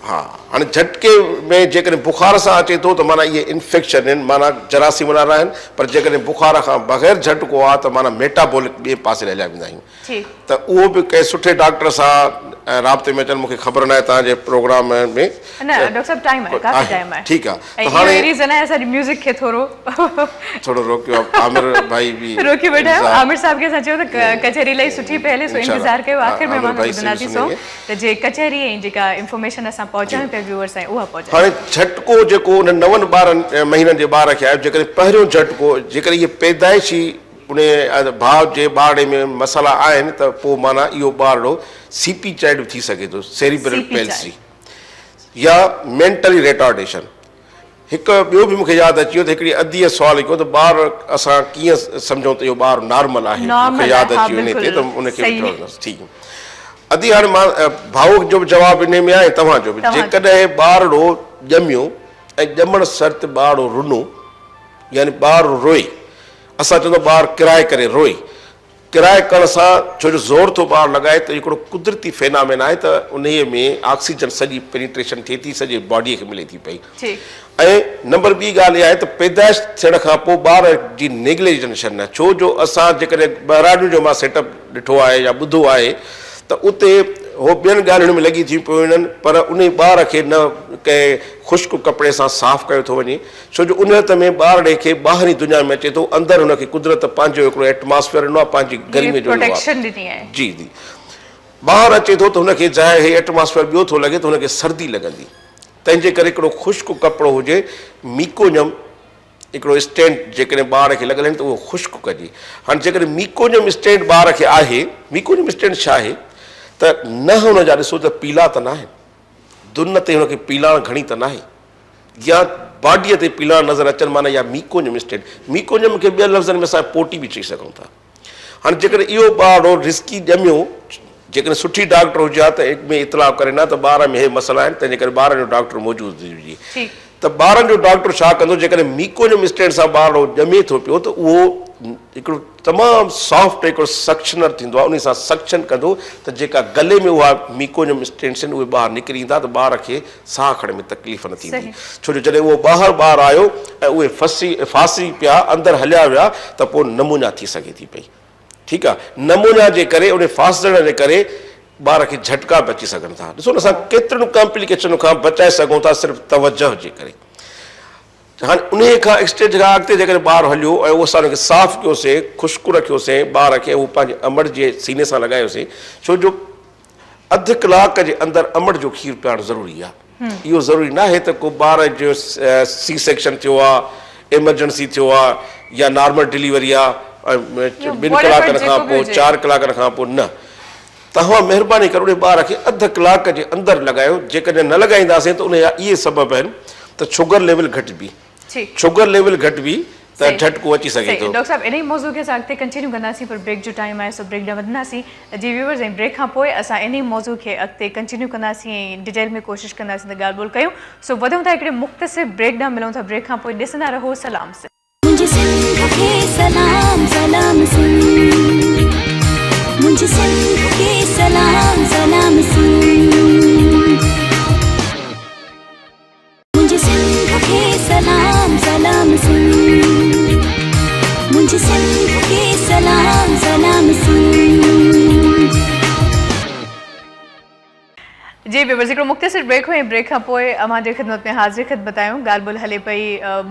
ها هاڻي جهٽڪي ۾ جيڪڏهن بخار سان اچي ٿو ته معنيٰ اهي انفيڪشن آهن معنيٰ جراثيم وارا آهن پر جيڪڏهن بخار کان بغير جهٽڪو آهي ته معنيٰ ميٽابولڪ ٻئي پاسي هليا ويندا آهيون ته اهو به ڪنهن سٺي ڊاڪٽر سان رابطي ۾ اچن مون کي خبر ناهي توهان جي پروگرام ۾. نه ڊاڪٽر صاحب ٽائيم آهي ڪافي ٽائيم آهي. ٺيڪ آهي ته هاڻي اهو ئي ريزن آهي اسان جي ميوزڪ کي ٿورو ٿورو روڪيو عامر ڀائي به روڪي ويٺا آهيون عامر صاحب کي اسان چيو ته ڪچهري الاهي سٺي پئي هلي سو انتظار ڪيو آخر ۾ مان ٻڌنداسين سو ته جي ڪچهري ۽ جيڪا انفارميشن اسان پهچايون پيا ويوئرس تائين اها پهچايون. هاڻي جهٽڪو جيڪو انهن نون 12 مهينن جي ٻار کي آيو جيڪڏهن پهريون جهٽڪو جيڪڏهن اهي پيدائشي انهي ڀاء جي ٻارڙي ۾ مسئلا آهن ته پوء معنيٰ اهو ٻارڙو سي پي چائلڊ به ٿي سگهي ٿو سيريبرل پيلسي يا مينٽلي ريٽارڊيشن. هڪ ٻيو به مون کي ياد اچي ويو ته هڪڙي اديء سوال ڪيو ته ٻار اسان ڪيئن سمجهون ته اهو ٻار نارمل آهي مون کي ياد اچي ويو انهي تي ته ان کي به چوندس ٺيڪ ادي هاڻي مان ڀائو جو به جواب انهي ۾ آهي توهان جو به جيڪڏهن ٻارڙو ڄميو ۽ ڄمڻ شرط ٻارڙو رنو يعني ٻار روئي اسان چوندا ٻار ڪرائي ڪري روئي ڪرائي ڪرڻ سان ڇو جو زور ٿو ٻار لڳائي ته هڪڙو قدرتي فينامين آهي ته انهيء ۾ آڪسيجن سڄي پينيٽريشن ٿئي ٿي سڄي باڊيء کي ملي ٿي پئي ۽ نمبر ٻي ڳالهه اها آهي ته پيدائش ٿيڻ کان پوء ٻار جي نيگليجنشن نه ڇو جو اسان جيڪڏهن ٻهراڙين جو مان سيٽ اپ ڏٺو آهي يا ٻڌو آهي ته اتي هو ٻين ڳالهين ۾ لڳي ٿيون پيون وڃن پر انهي ٻار کي نه ڪنهن خشڪ ڪپڙي سان صاف ڪيو ٿو وڃي ڇو جو انهيت ۾ ٻارڙي کي ٻاهرين دنيا ۾ اچي ٿو، اندر هن کي قدرت پنهنجو هڪڙو ايٽماسفيئر ڏنو آهي، پنهنجي گرمي جو ڏنو آهي. جي جي ٻاهر اچي ٿو ته هن کي ظاهر هي ايٽماسفيئر ٻيو ٿو لڳي ته هن کي سردي لڳندي، تنهن جي ڪري هڪڙو خشڪ ڪپڙو هجي، ميڪونيم هڪڙو اسٽينڊ جيڪڏهن ٻار کي لڳل آهن ته اهو خشڪ ڪجي. هاڻي جيڪڏهن ميڪونيم اسٽينڊ ٻار کي آهي، ميڪونيم اسٽينڊ ڇا آهي ته ننهن هن جا ڏسو ته پيلا ته ناهن، دن تي هن کي پيلاڻ گهڻي ته ناهي يا باڊيء تي پيلاڻ نظر اچن معنيٰ اها ميڪونيم اسٽيٽ، ميڪونيم کي ٻين لفظن ۾ اسان پوٽي به چئي سگهون ٿا. هاڻي جيڪڏهن اهو ٻارڙو رسڪي ڄميو، جيڪڏهن سٺي ڊاڪٽر هجي ها ته اڳ ۾ اطلاع ڪرين ها ته ٻار ۾ هي مسئلا آهن، تنهنجي ڪري ٻارن جو ڊاڪٽر موجود هجي ته ٻارن جو ڊاڪٽر ڇا ڪندو، جيڪڏهن ميڪونيم اسٽيٽ سان ٻارڙو ڄمي ٿو پيو ته اهو هڪڙو تمام سافٽ هڪڙو سڪشنر ٿيندو آهي انهي سان سڪشن ڪندو ته جيڪا گلي ۾ اها ميڪونيم اسٽينٽس آهن اهي ٻاهر نڪري ايندا ته ٻار کي ساهه کڻڻ ۾ تڪليف نه ٿيندي ڇو جو جڏهن اهو ٻاهر ٻار آيو ۽ اهي ڦسي ڦاسي پيا اندر هليا ويا ته پوء نمونيا ٿي سگهي ٿي پئي ٺيڪ آهي نمونيا جي ڪري انهي ڦاسجڻ جي ڪري ٻار کي جهٽڪا به اچي سگهن ٿا ڏسو نه اسان ڪيترين ڪامپليڪيشن کان بچائي سگهون ٿا صرف توجه جي ڪري. هاڻي انهيء کان اسٽيج کان اڳتي جيڪڏهن ٻار هليو ۽ اهو اسان ان کي صاف ڪيوسين، خشڪ رکيوسين ٻار کي اهو پنهنجي امڙ جي سيني سان لڳايوسين، ڇو جو اڌ ڪلاڪ جي اندر امڙ جو کير پيارڻ ضروري آهي. اهو ضروري ناهي ته ڪو ٻار جو سي سيڪشن ٿيو آهي، ايمرجنسي ٿيو آهي يا نارمل ڊليوري آهي ۽ ٻن ڪلاڪن کان پوء چار ڪلاڪن کان پوء نه. توهان مهرباني ڪري انهي ٻار کي اڌ ڪلاڪ جي اندر لڳايو، جيڪڏهن نه لڳائينداسين ته انهي جا اهي سبب آهن ته شگر ليول گهٽبي، شگر ليول گهٽبي ته جهٽڪو اچي سگهي ٿو. ڊاڪٽر صاحب انهي موضوع کي اسان اڳتي ڪنٽينيو ڪنداسين پر بريڪ جو ٽائيم آهي سو بريڪ ڏانهن وڌنداسين جي ويورز ۽ بريڪ کان پوء اسان انهي موضوع کي اڳتي ڪنٽينيو ڪنداسين ۽ ڊيٽيل ۾ ڪوشش ڪنداسين ته ڳالهه ٻولهه ڪيون سو وڌون ٿا هڪڙي مختصر بريڪ ڏانهن ملون ٿا بريڪ کان پوء ڏسندا رهو سلام سنڌ. منهنجي سنڌ کي سلام سلام سنڌ منهنجي سنڌ کي سلام سلام سنڌ منهنجي سنڌ کي سلام سلام سنڌ منهنجي سنڌ کي سلام سلام سنڌ. جي ويورز هڪڙو مختصر بريڪ هو ۽ بريڪ کان پوء اوهان جي خدمت ۾ حاضر خدمت آهيون. ڳالهه ٻولهه هلي پئي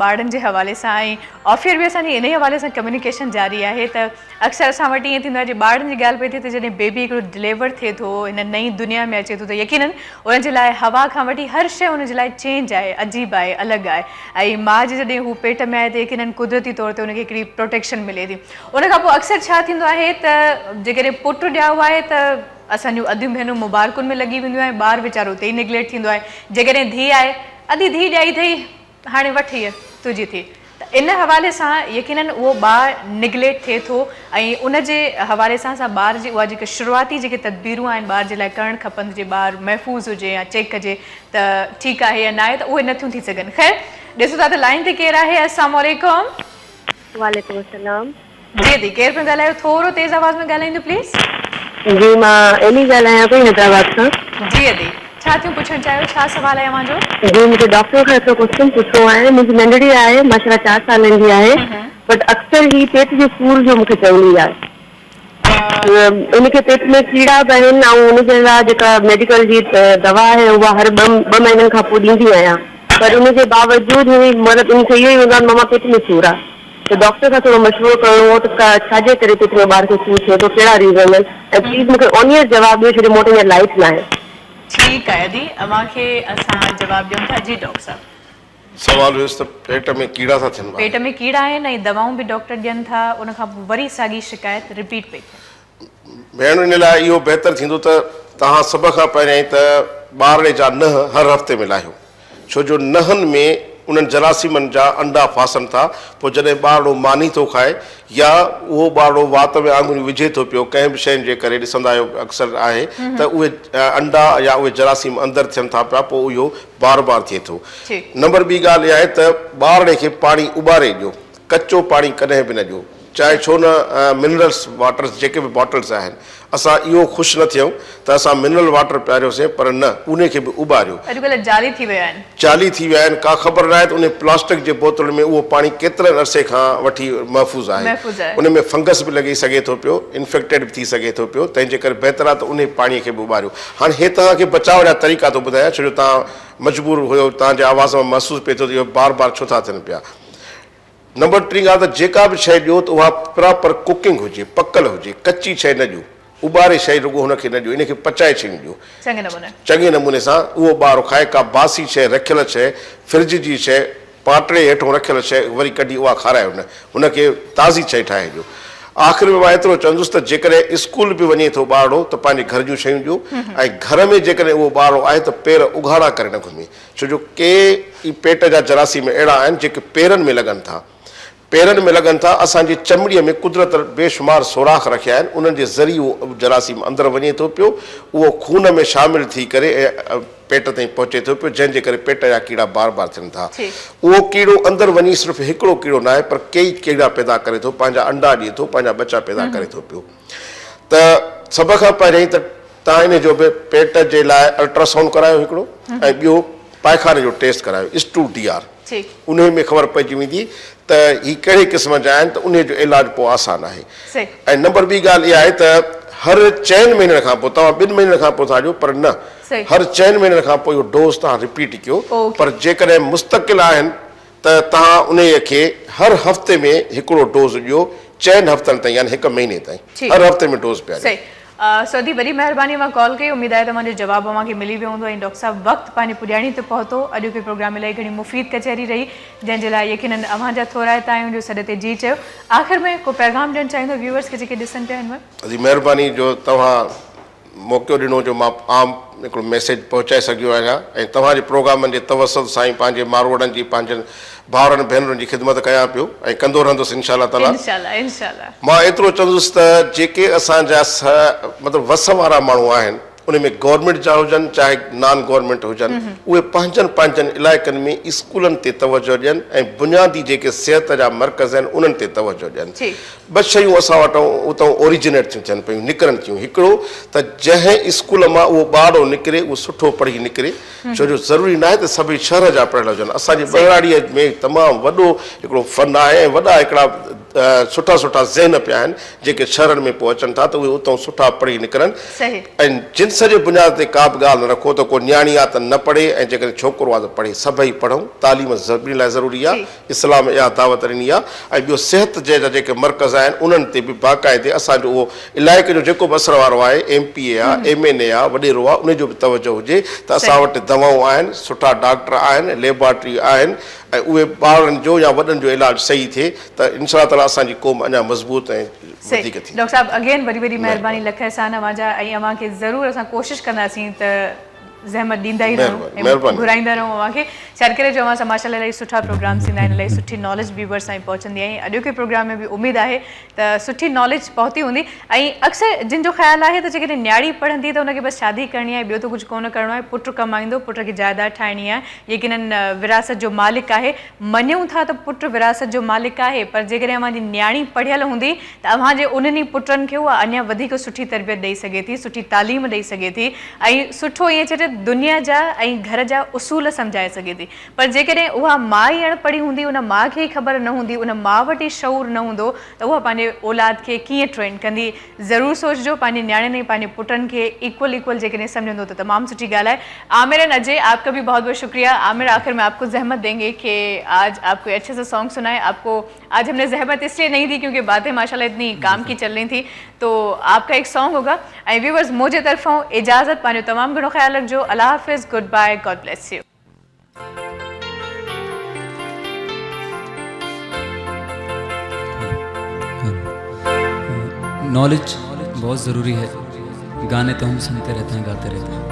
ٻارڙن جي حوالي سان ۽ آف ايئر به اسان جي انهي حوالي سان ڪميونيڪيشن جاري آهي ته اڪثر اسان وٽ ائين ٿيندو آهي جي ٻارڙن جي ڳالهه پئي ٿئي ته جڏهن بيبي هڪڙو ڊليور ٿئي ٿو هن نئين دنيا ۾ اچي ٿو ته يقينن ان جي لاء هوا کان وٺي هر شيء ان جي لاء چينج آهي عجيب آهي الڳ آهي ۽ ماء جي جڏهن هو پيٽ ۾ آهي ته يقينن قدرتي طور تي ان کي هڪڙي پروٽيڪشن ملي ٿي ان کان پوء اڪثر ڇا ٿيندو آهي ته جيڪڏهن پٽ ڄائو آهي ته اسان جون اديون ڀينرون مبارڪن ۾ لڳي وينديون آهن، ٻار ويچارو اتي ئي نگليڪٽ ٿيندو آهي. جيڪڏهن ڌيء آهي، ادي ڌيء ڄائي اٿئي، هاڻي وٺ هيء تنهنجي ٿي. ته ان حوالي سان يقينن اهو ٻار نگليڪٽ ٿئي ٿو ۽ ان جي حوالي سان اسان ٻار جي اها جيڪي شروعاتي جيڪي تدبيرون آهن ٻار جي لاء ڪرڻ کپن جي ٻار محفوظ هجي يا چيڪ ڪجي ته ٺيڪ آهي يا ناهي ته اهي نٿيون ٿي سگهن. خير ڏسون ٿا ته لائين تي ڪير آهي. السلام عليڪم. وعليڪم السلام. جي ادي ڪير پيو ڳالهايو ٿورو تيز آواز ۾ ڳالهائيندو پليز. جي مان ايلي ڳالهايان پئي حيدرآباد کان. جي ادي ڇا ٿيون پڇڻ چاهيو ڇا سوال آهي اوهان جو. جي مونکي ڊاڪٽر کان هڪڙو ڪوسچن پڇڻو آهي منهنجي ننڍڙي آهي ماشاءالله چار سالن جي آهي بٽ اڪثر هي پيٽ جي سور جو مونکي چوندي آهي ان کي پيٽ ۾ ڪيڙا به آهن ۽ ان جي لاء جيڪا ميڊيڪل جي دوا آهي اها هر ٻه مهينن کان پوء ڏيندي آهيان پر ان جي باوجود هي مطلب ان کي اهو ئي هوندو آهي ماما پيٽ ۾ سور آهي ته ڊاڪٽر کان ٿورو مشورو ڪرڻو هو ته ڇا جي ڪري پيٽ ۾ ٻار کي سور ٿئي ٿو ڪهڙا ريزن آهن ۽ پليز مون کي آن ايئر جواب ڏيو ڇو جو مون وٽ هينئر لائيٽ ناهي. ٺيڪ آهي ادي اوهان کي اسان جواب ڏيون ٿا جي ڊاڪٽر صاحب. سوال هيس ته پيٽ ۾ ڪيڙا ٿا ٿين ٻار پيٽ ۾ ڪيڙا آهن ۽ دوائون به ڊاڪٽر ڏين ٿا ان کان پوء وري ساڳي شڪايت رپيٽ پئي ٿئي. ڀيڻ ان لاء اهو بهتر ٿيندو ته توهان سڀ کان پهريائين ته ٻارڙي جا ننهن هر هفتي ۾ لاهيو ڇو جو ننهن ۾ انهن جراثيمن جا انڊا ڦاسن ٿا پوء جڏهن ٻارڙو ماني ٿو کائي يا اهو ٻارڙو وات ۾ آڱريون وجهي ٿو پيو ڪنهن به شين جي ڪري ڏسندا آهيو اڪثر آهي ته اهي انڊا يا اهي جراثيم اندر ٿين ٿا پيا پوء اهو بار بار ٿئي ٿو. نمبر ٻي ڳالهه اها آهي ته ٻارڙي کي پاڻي اٻاري ڏيو ڪچو پاڻي ڪڏهن به نه ڏيو چاهي ڇو نه منرلس واٽرس جيڪي به باٽلس آهن اسان اهو خوش نه ٿيون ته اسان منرل واٽر پياريوسين پر نه انهي کي به اٻاريو. اڄڪلهه جعلي ٿي ويا آهن. جعلي ٿي ويا آهن ڪا خبر ناهي ته انهي پلاسٽڪ جي بوتل ۾ اهو پاڻي ڪيترن عرصي کان وٺي محفوظ آهي انهي ۾ فنگس به لڳي سگهي ٿو پيو انفيڪٽيڊ به ٿي سگهي ٿو پيو تنهن جي ڪري بهتر آهي ته انهي پاڻي کي به اٻاريو هاڻي هي توهان کي بچاء جا طريقا ٿو ٻڌايان ڇو جو توهان مجبور هيو توهان جي آواز مان محسوس پئي ٿيو ته اهو بار بار ڇو ٿا ٿين پيا. نمبر ٽين ڳالهه ته جيڪا به شيء ڏيو ته اها پراپر ڪوڪنگ هجي، پڪل هجي، ڪچي شيء نه ڏيو، اٻاري شيء رڳو هن کي نه ڏيو، ان کي پچائي شيون ڏيو. چڱي نموني. چڱي نموني سان اهو ٻار کائي، ڪا باسي شيء، رکيل شيء، فرج جي شيء، پاٽڙي هيٺون رکيل شيء وري ڪڍي اها کارايو نه، هن کي تازي شيء ٺاهي ڏيو. آخر ۾ مان ايترو چوندس ته جيڪڏهن اسڪول به وڃي ٿو ٻارڙو ته پنهنجي گهر جون شيون ڏيو ۽ گهر ۾ جيڪڏهن اهو ٻارڙو آهي ته پير اگهاڙا ڪري نه گهمي. ڇو جو ڪي ئي پيٽ جا جراثيم اهڙا آهن جيڪي پيرن ۾ لڳن ٿا. پيرن ۾ لڳن ٿا، اسان جي چمڙيء ۾ قدرت بيشمار سوراخ رکيا آهن، انهن جي ذريعي اهو جراثيم اندر وڃي ٿو پيو، اهو خون ۾ شامل ٿي ڪري ۽ پيٽ تائين پهچي ٿو پيو، جنهن جي ڪري پيٽ جا ڪيڙا بار بار ٿين ٿا. اهو ڪيڙو اندر وڃي صرف هڪڙو ڪيڙو ناهي پر ڪيئي ڪيڙا پيدا ڪري ٿو، پنهنجا انڊا ڏئي ٿو، پنهنجا ٻچا پيدا ڪري ٿو پيو. ته سڀ کان پهريائين ته توهان ان جو به پيٽ جي لاء الٽراسائونڊ ڪرايو هڪڙو ۽ ٻيو پائخاني جو ٽيسٽ ڪرايو اسٽول ڊي آر انهي ۾ خبر پئجي ويندي ته هي ڪهڙي قسم جا آهن ته انهي جو علاج پوء آسان آهي ۽ نمبر ٻي ڳالهه اها آهي ته هر چئن مهينن کان پوء توهان ٻن مهينن کان پوء ٿا ڏيو پر نه هر چئن مهينن کان پوء اهو ڊوز توهان رپيٽ ڪيو پر جيڪڏهن مستقل آهن ته توهان انهيء کي هر هفتي ۾ هڪڙو ڊوز ڏيو، چئن هفتن تائين يعني هڪ مهيني تائين هر هفتي ۾ ڊوز پياريو. صحيح سو ادي وڏي مهرباني اوهان ڪال ڪئي اميد آهي ته اوهان جو جواب اوهان کي ملي ويو هوندو ۽ ڊاڪٽر صاحب وقت پنهنجي پڄاڻي تي پهتو اڄوڪي پروگرام الاهي گهڻي مفيد ڪچهري رهي جنهن جي لاء يقينن اوهان جا ٿورائتا آهيون جو سڏ تي جي چيو آخر ۾ ڪو پيغام ڏيڻ چاهيندو ويوئرس کي جيڪي ڏسن پيا هن وقت. ادي مهرباني جو توهان موقعو ڏنو جو مان عام هڪڙو ميسيج پهچائي سگهيو آهيان ۽ توهان جي پروگرامن جي توسط سان ئي پنهنجي ماروئڙن جي پنهنجن ڀائرن ڀينرن جي خدمت ڪيان پيو ۽ ڪندو رهندس انشاء الله تعالي. انشاء الله انشاء الله. مان ايترو چوندس ته جيڪي اسان جا مطلب وس وارا ماڻهو آهن ان ۾ گورنمينٽ جا هجن چاهي نان گورنمينٽ هجن اهي پنهنجن پنهنجن علائقن ۾ اسڪولن تي توجه ڏين ۽ بنيادي جيڪي صحت جا مرڪز آهن انهن تي توجه ڏين. ٻه شيون اسان وٽان اتان اوريجنيٽ ٿيون ٿين پيون، نڪرن ٿيون. هڪڙو ته جنهن اسڪول مان اهو ٻارڙو نڪري اهو سٺو پڙهي نڪري، ڇو جو ضروري ناهي ته سڀئي شهر جا پڙهيل هجن. اسان جي ٻهراڙيء ۾ تمام وڏو هڪڙو فن آهي ۽ وڏا هڪڙا سٺا سٺا ذهن پيا آهن، جيڪي شهرن ۾ پوء اچن ٿا ته اهي اتان سٺا پڙهي نڪرن ۽ جن جنس جي بنياد تي ڪا به ڳالهه نه رکو ته ڪو نياڻي آ ته نه پڙهي ۽ جيڪڏهن ڇوڪرو آ ته پڙهي. سڀئي پڙهون، تعليم سڀني لاء ضروري آ، اسلام اها دعوت ڏني آ ۽ ٻيو صحت جي جا جيڪي مرڪز آهن انهن تي به باقاعدي اسان جو اهو علائقي جو جيڪو به اثر وارو آهي ايم پي اي آ، ايم اين اي آ، وڏيرو آ انهي جو به توجه هجي ته اسان وٽ دوائون آهن، سٺا ڊاڪٽر آهن، ليبارٽري آهن ۽ اهي ٻارڙن جو يا وڏن جو علاج صحيح ٿئي ته انشاء الله تعاليٰ اسان جي قوم اڃا مضبوط ۽ وڌيڪ ٿيندي. ڊاڪٽر صاحب اگين وڏي وڏي مهرباني لک احسان اوهان جا ۽ اوهان کي ضرور اسان ڪوشش ڪنداسين ته زحمت ڏيندا ئي رهون ۽ گهرائيندا رهون اوهان کي ڇاڪري جو اوهان سان ماشاءالله الاهي سٺا پروگرامز ٿيندا آهن الاهي سٺي ناليج ويورز تائين پهچندي آهي اڄوڪي پروگرام ۾ به اميد آهي ته سٺي ناليج پهتي هوندي ۽ اڪثر جن جو خيال آهي ته جيڪڏهن نياڻي پڙهندي ته ان کي بس شادي ڪرڻي آهي ٻيو ته ڪجهه ڪونه ڪرڻو آهي پٽ ڪمائيندو پٽ کي جائداد ٺاهڻي آهي يقينن وراثت جو مالڪ آهي مڃون ٿا ته پٽ وراثت جو مالڪ آهي پر جيڪڏهن اوهان جي نياڻي پڙهيل هوندي ته اوهان جي انهن ئي پٽن کي اها اڃا وڌيڪ سٺي تربيت ڏئي سگهي ٿي، سٺي تعليم ڏئي سگهي ٿي ۽ سٺو ائين چئجي ته دنيا جا ۽ گهر جا اصول سمجهائي سگهي ٿي پر جيڪڏهن اها ماء ئي اڻ پڙهي هوندي ان ماء کي ئي خبر نه هوندي ان ماء وٽ ئي شعور نه هوندو ته اها پنهنجي اولاد کي ڪيئن ٽرين ڪندي ضرور سوچجو پنهنجي نياڻين ۽ پنهنجي پٽن کي ايڪول ايڪول جيڪڏهن سمجهندو ته تمام سٺي ڳالهه آهي عامر اينڊ اجي آپ کا به بهت بهت شڪريه عامر آخر ۾ آپ کو زحمت دينگي ڪي آج آپ کوئي اڇا سا سانگ سنائي آپ کو آج هم ني زحمت اس لئي نهين the ڪيونڪه باتين ماشاءالله اتني ڪام ڪي چل رهي ٿي تو آپ کا هڪ سانگ هوگا ۽ ويورز منهنجي طرفون اجازت پنهنجو تمام گهڻو خيال رکجو الله حافظ good bye God bless you. Knowledge بهت ضروري هي گاني تو هم سنتي رهتي هين گاتي رهتي هين.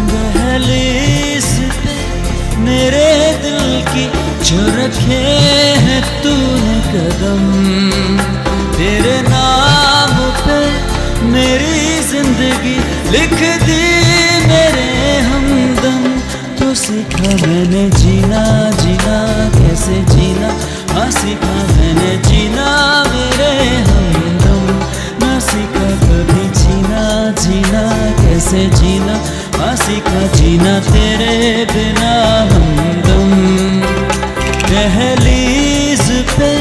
دهليز پي ميري دل ڪي جو رکي هي توني قدم تيري نام پي ميري زندگي لک the ميري همدم تو سيکا مين ني جينا جينا ڪيسي جينا هان سيکا مين ني جينا ميري همدم نا سيکا ڪڀي جينا جينا ڪيسي جينا هان سيکا جينا تيري بنا همدم دهليز پي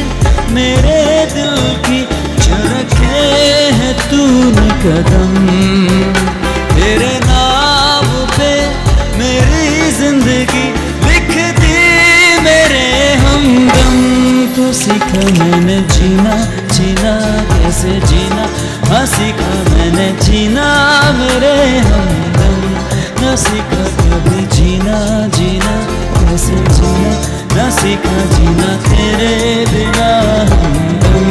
ميري دل ڪي جو رکي هي توني قدم تيري نام پي ميري زندگي لک the ميري همدم تو سيکا مين ني جينا جينا ڪيسي جينا هان سيکا مين ني جينا ميري همدم نا سيکا ڪڀي جينا جينا ڪيسي جينا نا سيکا جينا تيري بنا همدم.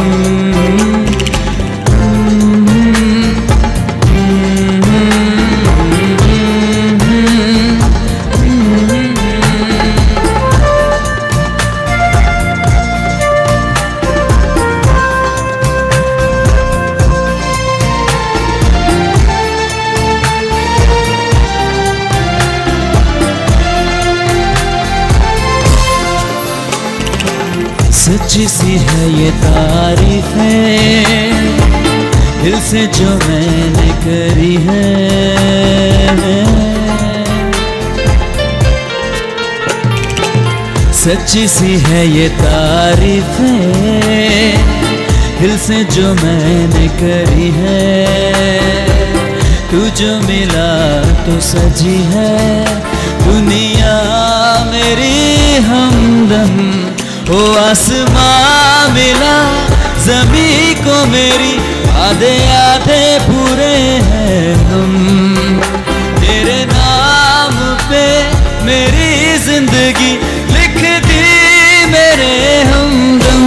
سچي سي هي يي تعريفين دل سي جو مين ني ڪري هي سچي سي هي يي تعريفين دل سي جو مين ني ڪري هي تو جو ملا تو سجي هي دنيا ميري همدم او آسمان ملا زمين ڪو ميري آڌي آڌي پوري هي هم تيري نام پي ميري زندگي لک the ميري همدم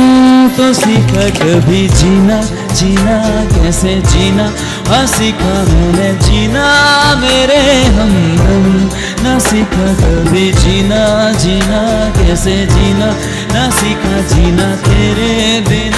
تو سيکا ڪڀي جينا جينا ڪيسي جينا هان سيکا مين ني جينا ميري همدم نا سيکا ڪڀي جينا جينا ڪيسي جينا نا سيکا جينا تيري بنا.